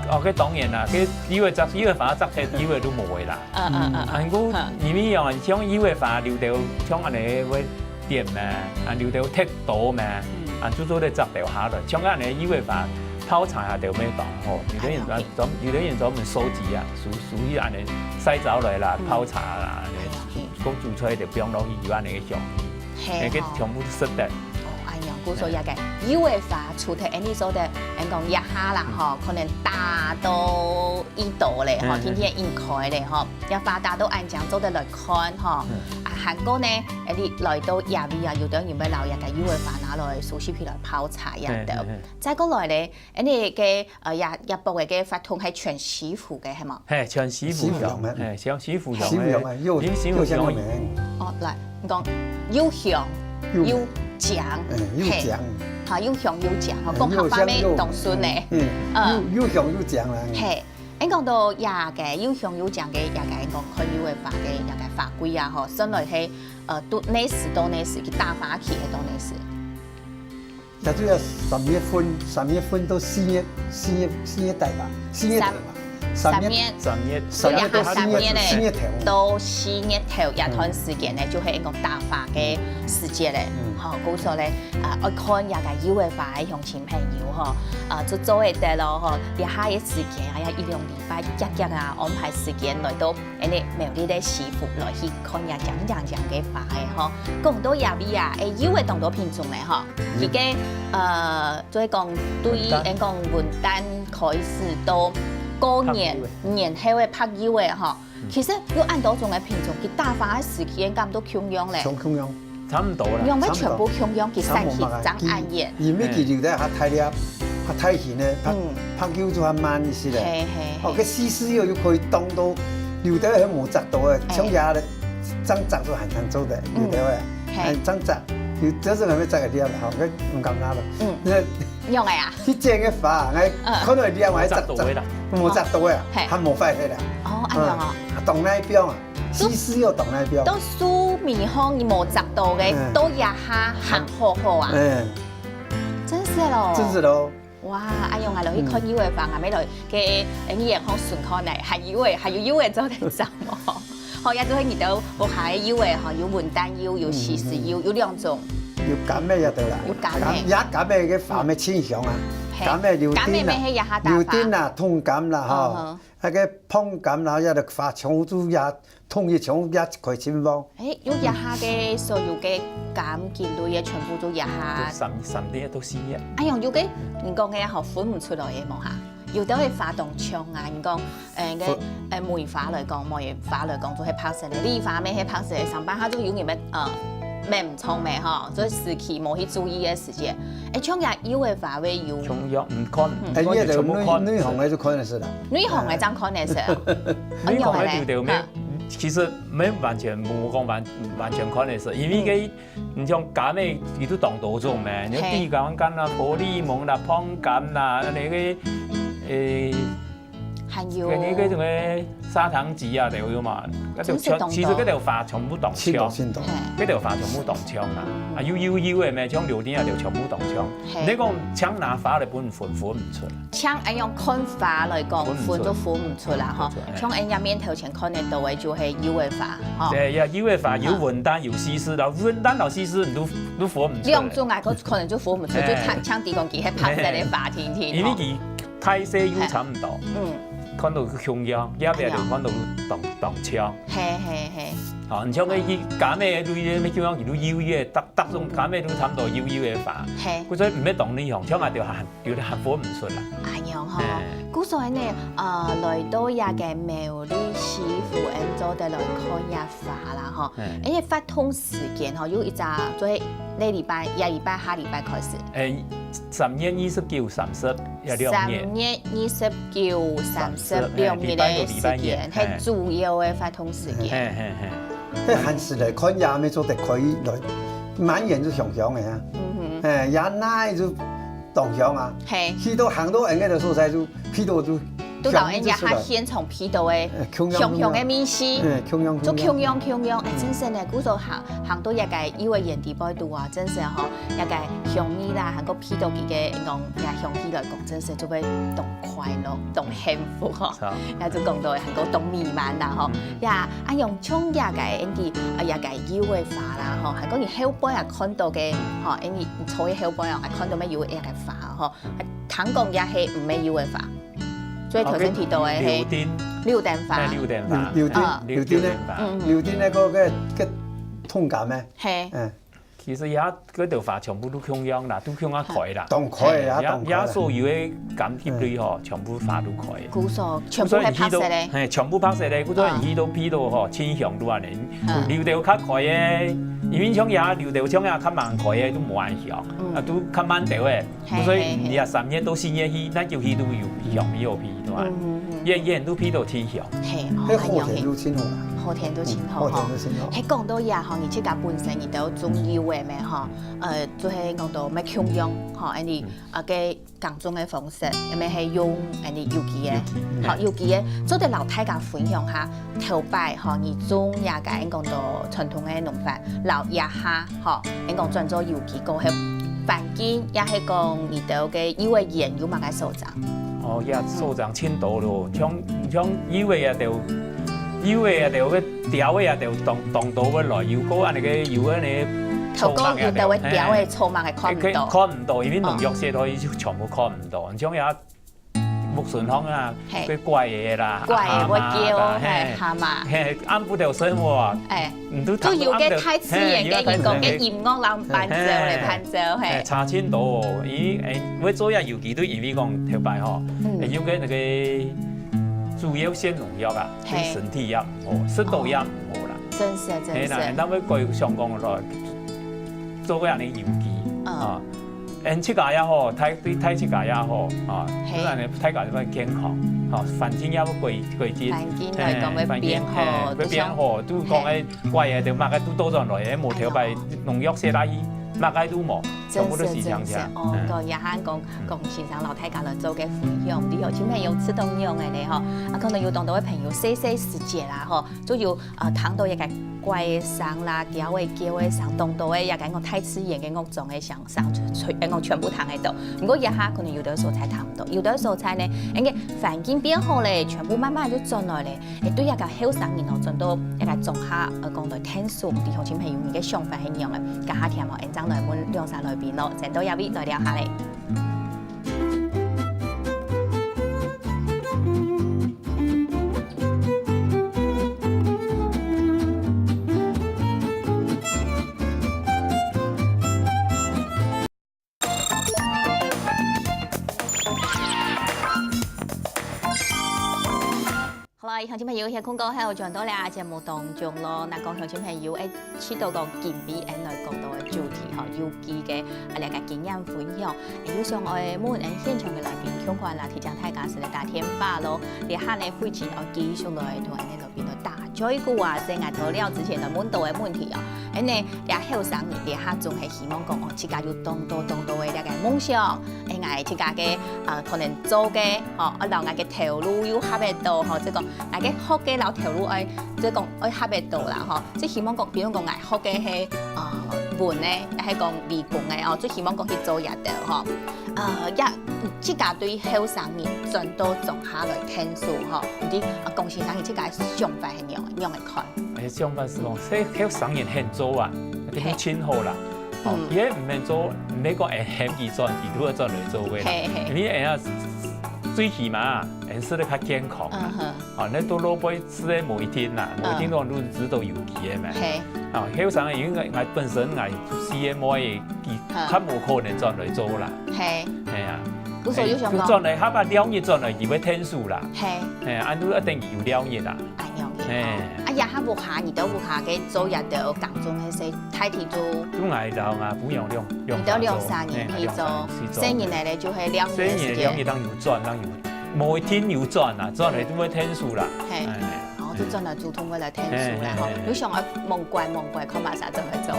哦，該當然啦，該油菜摘，油菜花摘忒，油菜就無个啦。 嗯，嗯，嗯，嗯。啊，毋過，嗯。因為哦，像油菜花，有兜像恁呢會點嘛，啊，有兜忒多嘛，嗯。啊，就做得摘掉下來。像恁呢油菜花泡茶啊，就會當好。有兜人專，嘿，嘿。專，有兜人專門收集啊，收，收集恁呢曬燥來啦，嗯。泡茶啦，恁呢，哎呀，嘿。講煮出來就放落去，有恁呢个香味。嘿，欸，該吼。全部食得。哦，哎呀，故所以這个油菜花，除忒恁呢做得，恁講一下啦，嗯。吼，可能打到一度咧，吼，嗯，嗯。天天應該咧，吼。 這花打到恁靚做得來看吼。嗯。啊，還過呢，欸，你來到這位啊，有兜人會摎這个油菜花拿來收集起來泡茶樣个。嘿，嘿，嘿。再過來咧，欸，你个，呃，這，這駁个个活動係全師傅个，係無？嘿，全師傅用，師傅用个。嘿，全師傅用个。師傅用个，又，因為師傅用个。又香又美。哦，來，你講又香又，又靚，嗯，又靚。嘿。好，又香又靚，吼，嗯，講客話乜當順呢。又香又，嗯，嗯。又，又香又靚啦。嘿。 恁講到這个又香又靚个這个，講看油菜花个這个花季啊，吼，算來係，呃，都哪時到哪時，佢打花期係到哪時？也就要三月份，三月份到四月，四月，四月底吧，四月底吧。三，三月，三月，三月到四月，三月咧，四月頭。到四月頭這段時間呢，嗯。就係講打花个時節咧。嗯。吼，故所咧，啊，愛看這个油菜花个鄉親朋友吼，啊，就做得咯吼，這下个時間啊，也一兩禮拜遽遽啊，安排時間來到 恁呢苗栗个師傅來去看這靚靚靚个花个吼。講到這位啊，欸，有个當多品種个吼，嗯。佢个，呃，就係講對於文旦。𠊎講文旦開始到過年，白柚仔。年後个白柚仔吼，嗯。其實有恁多種个品種，佢打花个時間敢都共樣咧。共，共樣。 差毋多啦，仰會全部共樣，佢產期爭恁遠。差毋多。佢，因為佢留在較大粒、較大型个，白，嗯。白柚就較慢一息咧。嘿，嘿，嘿。哦，該四四柚又可以當到有兜係無摘到个，哎。像這个，正摘就還通做得，嗯。有兜个，嘿。哎，正摘，有，這是還沒摘个了吼，該毋敢拿了。嗯。該仰仔啊？去剪个花，哎，嗯。看到个了，還摘，無摘到个啦。嘿。還無壞忒啦。哦，恁樣哦。嗯，當耐放啊，就，西施又當耐放。到樹尾項，你無摘到个，嗯。到這下還好好啊。嗯。真係咯。真係咯。 哇，恁樣啊，落去看柚仔花，嗯。𠊎乜來，該，呃，你眼光順看呢，還有个，還有柚仔做得摘無？好，也就係你兜屋下个柚仔吼，有文旦柚，有西施柚，嗯，嗯。有兩種。有柑仔也得啦。有柑仔。柑，也柑仔个花乜清香啊。嗯。嘿。柑仔柳丁啊，柑仔乜係這下打發。柳丁啊，通柑啦，吼。嗯哼。該个椪柑啦，也得花全部也 統一像這一塊情況。欸，有這下个所有个柑橘類个全部都這下。都三，三月到四月。哎喲，有个，你講个吼，分毋出來个無哈？有兜个花當像啊，你講，欸，該，分，欸，梅花來講，梅花來講，就係白色个，梨花乜係白色个，上班下就有人乜，呃，乜毋錯乜吼，所以時期無去注意个時節。欸，像這柚仔花會有，像樣，嗯，看，嗯。欸，看就全部看。內，內行个就看得出啦。內行个正看得出啊。內行个就，就無，啊。 其實無完全，無講完，完全看得出，因為該，嗯。你像柑仔，佢都當多種咩，你有，嘿。地瓜柑啦、波麗蒙啦、椪柑啦，該个，欸，還有，該个，該个什麼砂糖橘啊，都有嘛。該就全，真係當多。其實該兜花全部當像，真多，真多。嘿。該兜花全部當像啦。啊，有，有，有个咩，像榴槤啊，就全部當像。嘿。你講像拿花來分，分，分毋出。 像恁樣看花來講，分毋出。分就分毋出啦，吼。分毋出，嘿。像恁樣面頭前看得到个就係柚仔花，吼。對，呀，柚仔花有文旦，嗯。有西施，然後文旦摎西施你都，都分毋出。兩種啊，可，可能就分毋出，嘿。就像，像你講，佢係白色个花，嘿。定定，因為佢大細又差毋多，嘿。嗯。看到共樣，也別人看到當，當像。嘿，嘿，嘿。哦，你像該个柑仔類个，你叫佢都幼幼个，逐，逐種柑仔都差毋多幼幼个花。嘿。故所毋係當內行，像𠊎兜還 有兜還分毋出啦。恁樣吼，嘿。故所呢，呃，來到這个苗栗市府，𠊎做得來看這花啦吼。嘿。因為活動時間吼，有一隻，就係這禮拜、這禮拜、下禮拜開始。欸，三月二十九、三十，這兩日。三月二十九、三十，三十，兩日个時間，嘿，禮拜六、禮拜日，嘿。係主要个活動時間。嘿，嘿，嘿。該還係來看也無做得可以來，滿園就香香个啊。嗯哼。嘿，也哪就 當香啊。嘿。去到行到恁个个所在就，鼻到就都摎人家香味就出來。現場鼻到个，呃，共樣，香香个味緒。共樣。嗯，共樣，就共樣，共樣。欸，嗯。真係呢，故所行，行到這个柚仔園地背肚啊，真係吼，這个香味啦，還過鼻到佢个，講，這香氣來講，真係就會當快樂、當幸福吼。是啊。也就講到還過當美滿啦吼。嗯。呀，啊，用像這个，恁个，啊，這个柚仔花啦吼，還過你後背啊看到个，吼，恁个坐在後背啊，還看到乜有這个花吼， 聽講也係毋係柚仔花，所以頭先提到个係，啊，該柳丁。柳丁花。欸，柳丁花。柳，柳丁，啊。柳丁呢？柳丁花。嗯，嗯。柳丁呢，該，該，該通柑呢？嘿。嗯。其實也，該兜花全部都共樣啦，都共樣開啦。當開啊，嘿，也，當開啦。也所有个柑橘類吼，嗯。全部花都開。故所全部係白色个。所以你去到，嘿，全部白色个，故所你去到鼻到吼，清香都恁呢。嗯。有兜較開个，因為像也，有兜像也較慢開个，都無恁香。嗯。啊，都較慢兜个。 嘿，所以，嘿，嘿。你啊，三月到四月去，該就去都有香味好鼻，對吧？嗯，嗯，嗯。遠遠都鼻到清香。嘿，哦，該好天都真好啦。恁樣嘿。好天都真好，嗯，好天都真好。吼。嘿，講到這吼，你自家本身你都種柚仔咩吼？呃，就係講到乜共樣吼，恁呢，嗯。啊，个耕種个方式，乜係用恁呢有機个。有機，嗯。好，有機个，做得摎大家分享下，頭擺吼，你種這个，講到傳統个農法，摎這下 吼，恁講轉做有機過後，環境也係講你兜个柚仔園有麼个所長？哦，也所長盡多咯，像，像柚仔啊，就，柚仔啊，就个鳥仔啊，就當，當多會來，有過恁呢个，有恁呢草蜢啊，頭講有兜个鳥仔、就，嘿，草蜢還看毋到。看，看毋到，因為農藥施忒去就全部看毋到。哦。像也 屋脣項啊，嘿。該怪个啦，怪个會叫，蛤蟆啦，嘿，嘿。蛤蟆。嘿，暗晡頭生活啊，欸，你都聽到暗晡頭，就有个大自然个，嘿，有个大自然个。人講个音樂摎伴奏咧，嘿，嘿，伴奏，嘿。嘿，差盡多哦。因為，欸，會做這有機，就因為講頭擺吼，嗯。會用个該个主要施農藥啊，嘿。對身體也毋好，食到也毋好啦。哦。真係，真係。嘿啦，咱會改相講咯，做个恁呢有機，嗯。啊。 𫣆自家也好，大，對大自家也好，啊，嘿。自然个大家就會健康。吼，環境也會改，改進。環境來講會變好，嘿，會變好，就像，都講个怪个，就麼个都倒轉來，無頭擺農藥射落去，麼个都無，全部都係這樣子啊。真是，真是，哦，嗯。講也還講，嗯。講先生摎大家來做個分享，你有親朋友試著用个咧吼，啊，可能有當多个朋友，細細時節啦吼，就有，呃，聽著一個怪个聲啦，鳥仔叫个聲，當多个也講大自然个樂章个聲。 聲，全，全，全部聽得到。毋過這下可能有兜所在聽毋到，有兜所在呢，因為環境變好咧，全部慢慢就轉來咧。會對這個後生人哦，轉到這個莊下，呃，講到𢯭手，毋知鄉親朋友你个想法係仰个？這下聽哦，𫣆正來問兩儕來賓咯，先到這位來尞下咧。 好啦，鄉親朋友，歇睏過後，轉到這節目當中咯。若講鄉親朋友，誒，試著講今晡日𫣆來講到个主題吼，有機个，啊，這個經驗分享，誒，有想愛問𫣆現場个來賓，共款啦，提醒大家係來打電話咯。這下呢，慧琴愛繼續來同𫣆个來賓來打嘴鼓啊，在𠊎頭了之前來問到个問題哦。恁呢，這後生人這下總係希望講哦，自家有當多當多个這個夢想，誒，𠊎自家个，呃，可能做个，吼，愛摎𠊎个頭路又合得到，吼，這講𠊎个學个摎頭路愛，這講愛合得到啦，吼。就希望講，比如講𠊎學个係，呃，文个，還係講理工个哦，就希望講去做這兜，吼。呃，也，自家對後生人轉到莊下來𢯭手，吼，毋知，呃，龔先生你自家个想法係仰，仰个看？ 哎，想法係講，這後生人肯做啊，肯定盡好啦。哦，佢係毋肯做，毋係講會喊佢轉，佢就會轉來做个啦。因為哎呀，最起碼，𫣆食得較健康啊。哦，該到老輩食个無一定啦，無一定講日日都有機个嘛。哦，後生人因為𠊎本身𠊎四个妹，佢較無可能轉來做啦。係啊，故所有想講，轉來，下把尞日轉來，佢會𢯭手啦。係啊，恁樣一定有尞日啦。 恁樣个吼。啊，這下屋下，你兜屋下个做這兜耕種个事，大體做，就𠊎摎吾餔娘兩，你兜兩儕人去做，細人仔咧就係尞日个時間。細人仔尞日當有轉，當有，無一定有轉啊，轉來就會𢯭手啦。係，哦，就轉來主動會來𢯭手啦吼。你想愛望乖望乖，看麼儕轉來做。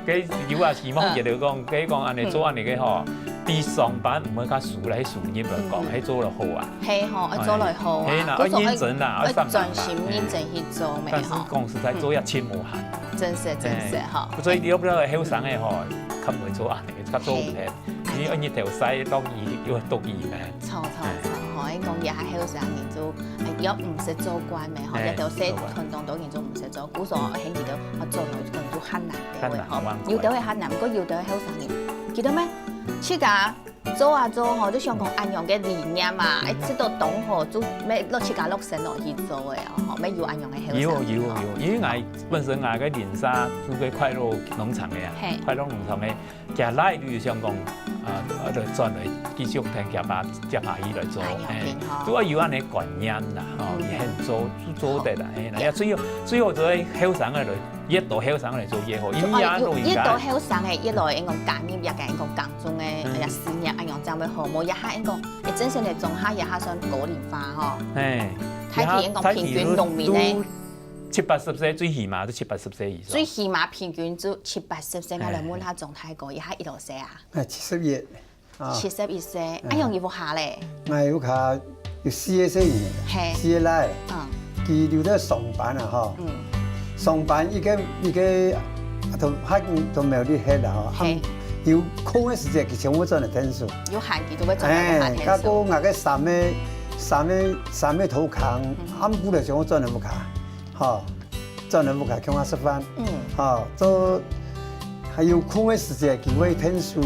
該有啊，希望佢兜講，該講恁樣做恁樣个吼，比上班毋會較輸啦，收入來講，該做得好啊。 係吼，愛做來好啊，係啦，愛認真啦，愛上進啦，愛專心認真去做咩吼。但是講實在，做也盡無閒。真是，真是吼。所以你要不要後生个吼，較毋會做恁樣，較做毋得，因為日頭曬到佢又毒佢咩。著著著吼，𫣆講這下後生人就，哎，要毋識做官咩吼，這兜細傳統都已經做毋識做，故所𫣆佢兜愛做來可能就較難个吼，有兜會較難，毋過有兜後生人，記得咩？自家 做啊做吼，就想講恁樣个理念啊，哎，知道當好，就愛落自家落身落去做个哦，吼，愛有恁樣个後生。有有有，因為𠊎本身𠊎个鄰舍就係快樂農場个啊，快樂農場个，佢倈就想講，啊，啊，就轉來繼續跈佢爸接下去來做，哎，都愛有恁樣觀念啦，吼，佢肯做就做得啦，嘿啦，也最好最好就係後生个來 越多後生來做越好，因為也老人家，越多後生个，越來應該加入這個應該耕種个，哎呀，事業恁樣正會好，無這下應該，哎，真正个莊下這下算高齡化吼。哎，大體應該平均農民个，七八十歲，最起碼都七八十歲以上。最起碼平均就七八十歲，𠊎來問下鍾大哥，這下幾多歲啊？哎，七十一。 七十一歲，啊，仰仔屋下咧？𠊎屋下有四个細人，係，四个倈仔，嗯，佢留在上班啊吼，嗯，上班一個一個都還都無力歇啦吼，係，有空个時節佢全部轉來𢯭手，有閒佢就會轉來屋下𢯭手。哎，該過𠊎个三个三个三个頭扛，暗晡來全部轉來屋下，吼。 轉來屋下共下食飯，嗯，吼，做還有空个時節，佢會𢯭手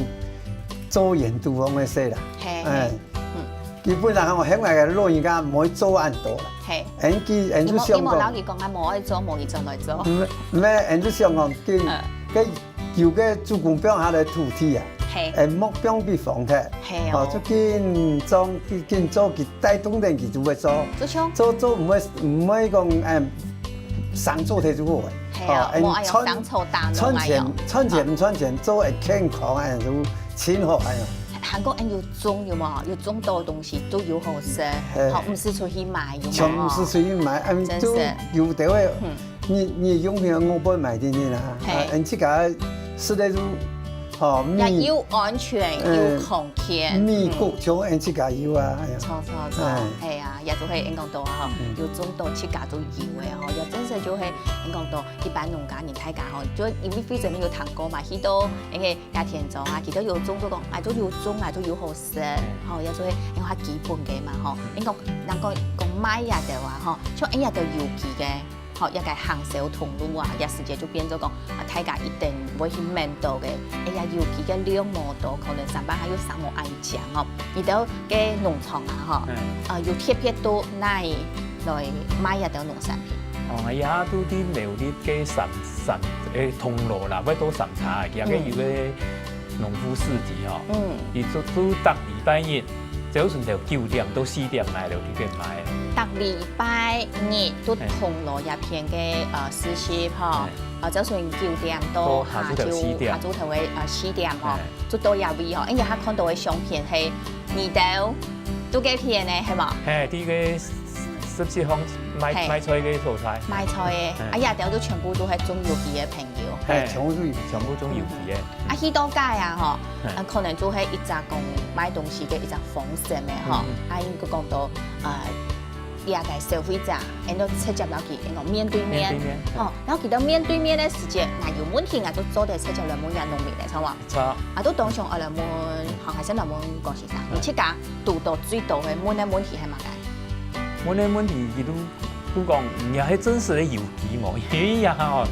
做園丁方个事啦，係，哎，嗯，基本上吼，喊𠊎个老人家毋會做恁多啦，係，𫣆佢𫣆就想講，你無摎佢講啊，無愛做，無佢轉來做，毋毋，𫣆就想講，佢該有个祖公放下來土地啊，係，𫣆莫放分荒忒，係哦，就緊種，緊做佢 帶動等佢就會做，就像做做毋會毋會講，嗯，生做忒就好个。係啊，無愛用生做大農啊，賺錢賺錢毋賺錢，做會健康，哎，就盡好，哎呀。還過恁有種有無？有種到个東西都有好食，嘿。吼，毋使出去買，有無？全毋使出去買，嗯，真係。就有个話，嗯。你，你用个我會買个啦，嘿。啊，嗯，自家食个就，吼，也米，又安全，嗯，又康健，米穀，嗯。全嗯自家有啊，哎呀。著，著，著，哎。係啊，也就係應講到吼，嗯。有種到自家都有个吼，也真係就係應講到一般農家人大家吼，就因為非常有聽過嘛，去到該个 也田莊啊，佢兜有種就講，哎，就有種啊，就有好食，吼，也就係因為較基本个嘛，吼。你講，人講，講賣這兜啊，吼，像恁這兜有機个，吼，這个行銷通路啊，這時節就變做講，啊，大家一定會去買到个。哎呀，有機个量無多，可能成本還有成無恁靚哦。你兜个農場啊，吼，嗯。呃，有特別到哪位來賣這兜農產品？哦，也都在苗栗个三，三，誒，銅鑼啦，會到三叉，佢个有个 農夫市集吼，嗯。佢就，就逐禮拜日，朝晨頭九點到四點來了，佢个賣。逐禮拜日都銅鑼這片个，呃，市集吼，嘿。呃，朝晨九點到到下晝頭四點。下晝頭个，呃，四點吼，嘿。就到這位吼，因為佢看到个相片係你兜都該片呢，係無？嘿，在該十七巷賣，嘿。賣菜个所在。賣菜个，嘿。啊，這兜都全部都係種有機个朋友。嘿，全部都有，全部種有機个。 啊，去到該啊，吼，嘿。啊，可能就係一隻講賣東西个一隻方式个吼。嗯，嗯。啊，應該講到，呃，這个消費者，然後直接摎佢，然後面對面，面對面，嘿。吼，然後佢兜面對面个時節，若有問題，𠊎就做得直接來問這農民个，著無？著。啊，都當想愛來問，好，還係來問江先生，嗯。你自家堵到最多个問个問題係麼个？問个問題，佢都，都講，你還真實个有機無？因為呀，吼，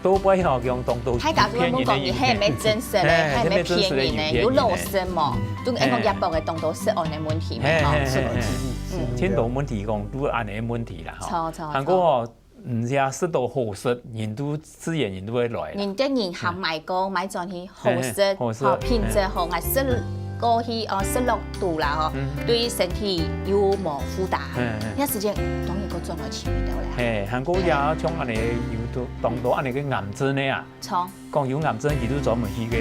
都不要用當多大家都會問講，騙人个有機。你係毋係真實个，嘿，係毋係騙人个，係毋係真實个有騙人个？有老實無？嗯。都係講一般个當多食安个問題嘛，吼。嘿，嘿，嘿，嘿。嗯。真多問題講，都恁樣个問題啦，吼。著，著，還過吼，著。嗯，也食到好食，人都自然人都會來啦。人个人行買過，嗯。買轉去，好食，嘿，嘿，好食，吼，品質好，嘿。𠊎食過去，哦，食落肚啦，吼，嗯。對身體又無負擔。嘿，嘿。這時間當然過轉來尋你兜咧。嘿，還過也像恁樣有都當多恁樣个癌症个啊。 著。講有癌症，佢都專門去个，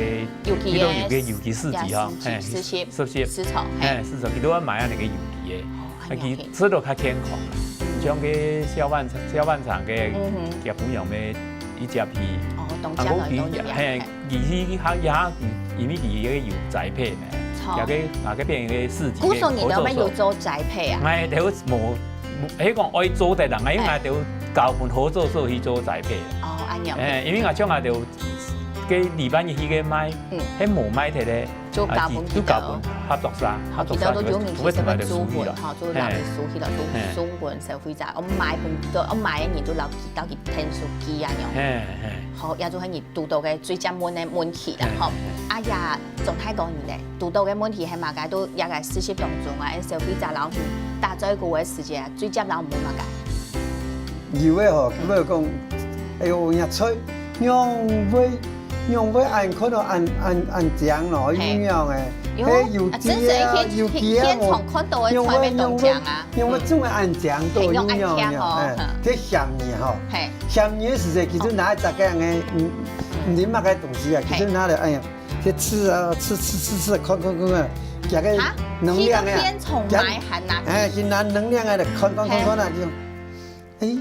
有機个，去到有機，有機市集吼，市集，嘿，市集，市集。市場，嘿。嘿，市場，佢都愛買恁樣个有機个，哦，啊，恁樣。佢食到較健康啦。像个下半場，下半場个，嗯哼。佢分佢个一隻皮，哦，當然啊，佢，當然，嘿，嘿。佢去，佢，佢，因為佢个有栽培呢，著。佢个，啊，該片个市集个故所你兜乜有做栽培啊？合作社。哎，都無，無，迄講愛做得啦，因為哎。𠊎都交分合作社去做栽培。哦，恁樣。哎，因為𠊎像𠊎都 个禮拜日去个賣，嗯。迄無賣忒个，就交分啊，就交分合作社，哦，合作社就會，就會同佢兜收去咯。吼，就摎佢收去咯，嘿。就送分消費者。嘿。𠊎買分，就𠊎買个人就摎佢，摎佢訂書機啊，樣。嘿，嘿。好，也就係你堵到个最接問个問題啦，嘿，吼。嘿。啊呀，總太講你咧，堵到个問題係麼个？都也个實習當中啊，消費者摎你打嘴鼓个時節啊，最接摎你麼个？ 有个吼，嗯。佢會講，哎喲，若菜仰會，仰會恁看到恁，恁，恁靚咯，嘿。有影个。有，嘿，有機啊，啊，真係一片，有機啊，片，片場看到个菜會當靚啊。仰會，仰會，嗯。仰會種个恁靚都有影个，嘿，仰恁靚哦，哎，嗯。這鹹魚吼，嘿。鹹魚个時節，其實拿一隻个，嗯，嗯。毋知麼个東西啊，嘿。其實拿來，哎呀，去試啊，試，試，試，試，看，看，看啊，加个啊？能量个啊，佢个片場買還拿去？哎，佢拿能量个來看，看，看，嘿。看啊，就 哎，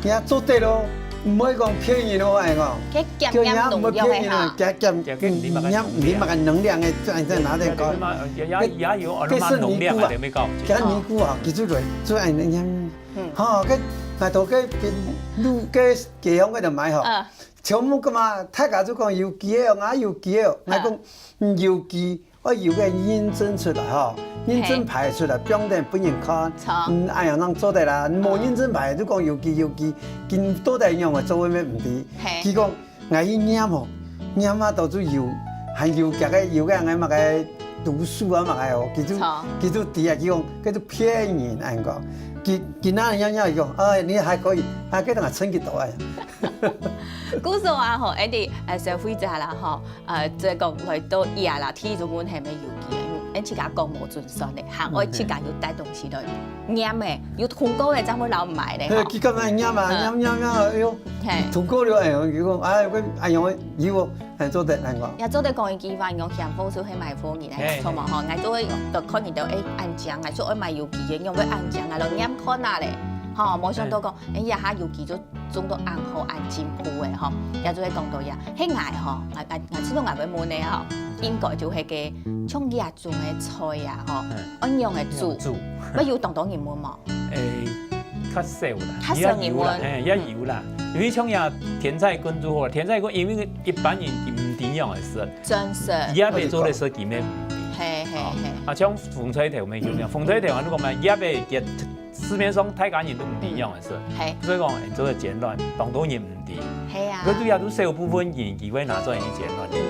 也做得咯，毋會講騙人哦，哎講。該減減農藥个哈。叫人毋會騙人哦，加減，加減你嘛个減，你嘛个能量个，再，再拿來搞。也，也，也有，哦，該，該是尼姑啊，那麼能量啊，你沒搞。該尼姑啊，哦。佢就來，就愛恁樣。嗯。吼，該，那到該邊路，該街坊該度買吼。嗯。全部幹嘛？大家就講有機个哦，啊有機个哦，嗯。𠊎講，嗯，有機。 愛有个認證出來吼，認證牌出來，嘿。放等分人看，著。嗯，哎呀，恁樣做得啦，無認證牌就講有機有機，緊到底仰會做，會毋知。嘿。佢講，𠊎去驗吼，驗啊到處有，還有加个有个恁樣麼个毒素啊麼个哦，佢就，著。佢就知啊，佢講，佢就騙人，恁樣講。佢，佢那樣樣講，哎，你還可以，啊，該等下趁佢多哎。故所啊吼，一定，呃，消費者啦吼， 呃，再講來到這啦，第一種問題乜有機个，因為恁自家講無準算咧，還愛自家有帶東西來驗咧，有通過咧，正會摎買咧吼。佢講愛驗啊，驗驗驗，哎喲，通過了，哎喲，佢講，哎，哎喲，有哦，哎，做得恁講。也做得講一句話，講嫌貨就係賣貨人，哎，著無吼？𠊎做會就看你兜，哎，恁靚，𠊎做愛買有機个，用會恁靚，𠊎來驗看啊咧，吼，無想到講，哎，這下有機就種到恁好恁進步个吼，也就係講到呀，係𠊎吼，𠊎𠊎𠊎知道𠊎會問个吼，應該就係个像這種个菜啊吼，愛仰仔煮，愛有當多人問無？ 誒，較少啦，較少人問。也有啦，嘿，也有啦。因為像這甜菜根就好啦，甜菜根因為一般人毋知仰仔食，真是。佢也袂做得食，佢也毋知。嘿嘿嘿。啊，像紅菜頭乜一樣，紅菜頭啊，如果嘛，也袂，市面上大家人都毋知仰仔食。嘿。所以講，誒，做得煎卵，當多人毋知。係啊。佢主要都少部分人，佢會拿出來去煎卵个啦。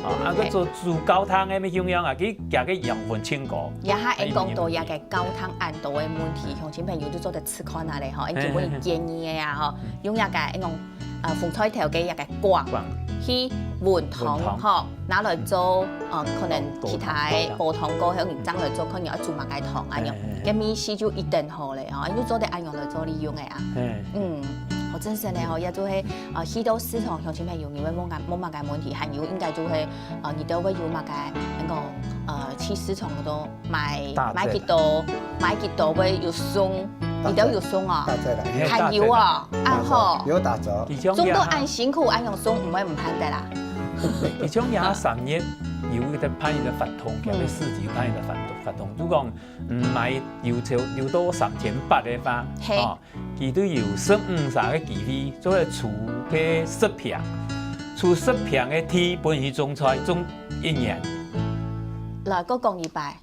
啊，啊，佢做煮高湯个乜一樣啊，佢佢个養分盡高。也下，誒，講到這个 高湯恁多个問題，鄉親朋友就做得試看啊咧吼，因為建議个啊吼，用這个，用，呃，紅菜頭个這个梗去搵湯吼，拿來做，呃，可能其他个煲湯過後，你正來做，看你愛煮麼个湯啊樣，該味緒就一定好咧吼，你就做得恁樣來做利用个啊。嗯，好，真實个吼，也就係，呃，去到市場，鄉親朋友，你會問麼个問題，還有應該就係，呃，你兜會有麼个，恁講，呃，去市場个都 買買幾多，買幾多會有送，你兜有送哦？打折啦。還有哦，恁好。有打折。種到恁辛苦，恁樣送，毋會毋盼得啦。佢像這三月有一個辦一個活動，佢个市集辦一個活動，活動，如果，嗯，買有超，有到三千八个話，嘿。哦，佢都有十五儕个機會，做得出去十坪，出十坪个地分佢種菜，種一年。來，再講一擺。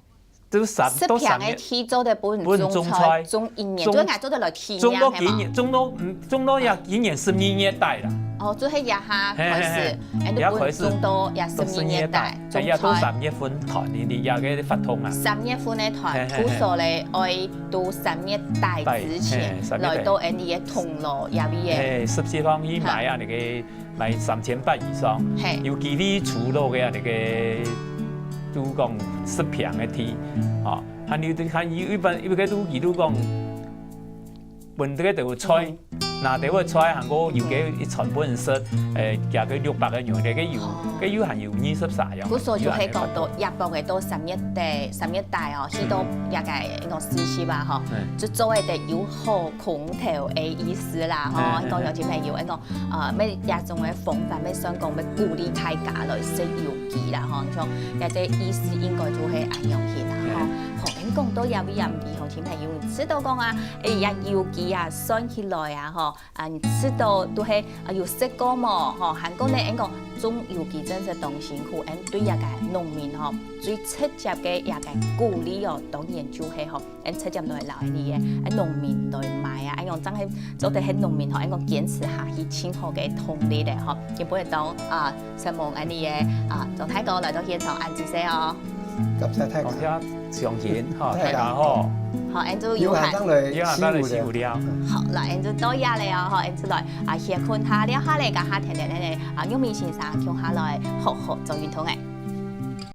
都三，十坪个地做得分種菜，種一年，所以𠊎做得來體驗，種到今年，種到，嗯，種到也今年十二月底啦。哦，就係這下開始，也開始，種到也十二月底，種菜。也到三月份斷，你你也个發通啊。三月份个斷，故所咧，愛到三月底之前，來到𠊎个通路這位个。係，十四方去買啊，你个 買三千八以上，係。有機會出落个啊，這个，就講十坪个地，哦，還有還有一般，有个都佢都講，分這个兜菜，拿兜个菜，還過有个一餐分人食，誒，加个六百个銀，這个有，个有還有二十三樣。故所就係講到一百个到三月底，三月底哦，去到這个一種市集啊，吼，就做得有好空頭个意思啦，吼，講有錢朋友，講 呃，乜這種个方法，乜算講乜鼓勵大家來食有機啦，吼，像這个意思應該就係恁樣去啦，吼。好，恁講到這位啊，毋知鄉親朋友，你知道講啊，誒，這有機啊，算起來啊，吼，啊，你知道都係，啊，有食過無？吼，還過呢，恁講種有機真實當辛苦，恁對這个農民吼，最直接个這个鼓勵哦，當然就係吼， 恁直接來摎你个，誒，農民來買啊，恁樣正係做得係農民吼，恁樣堅持下去，盡好个動力个吼。今晡日當，啊，承蒙恁樣个，啊，鍾大哥來到現場，恁仔細哦。感謝大家。感謝鄉親，吼，大家好。好，恁樣有閒。有閒正來，有閒正來四五六。四五六。好，來，恁樣多謝了哦，吼，恁樣來，啊，歇睏下，了下來，共下天天个，啊，玉明先生共下來，好好做運動誒。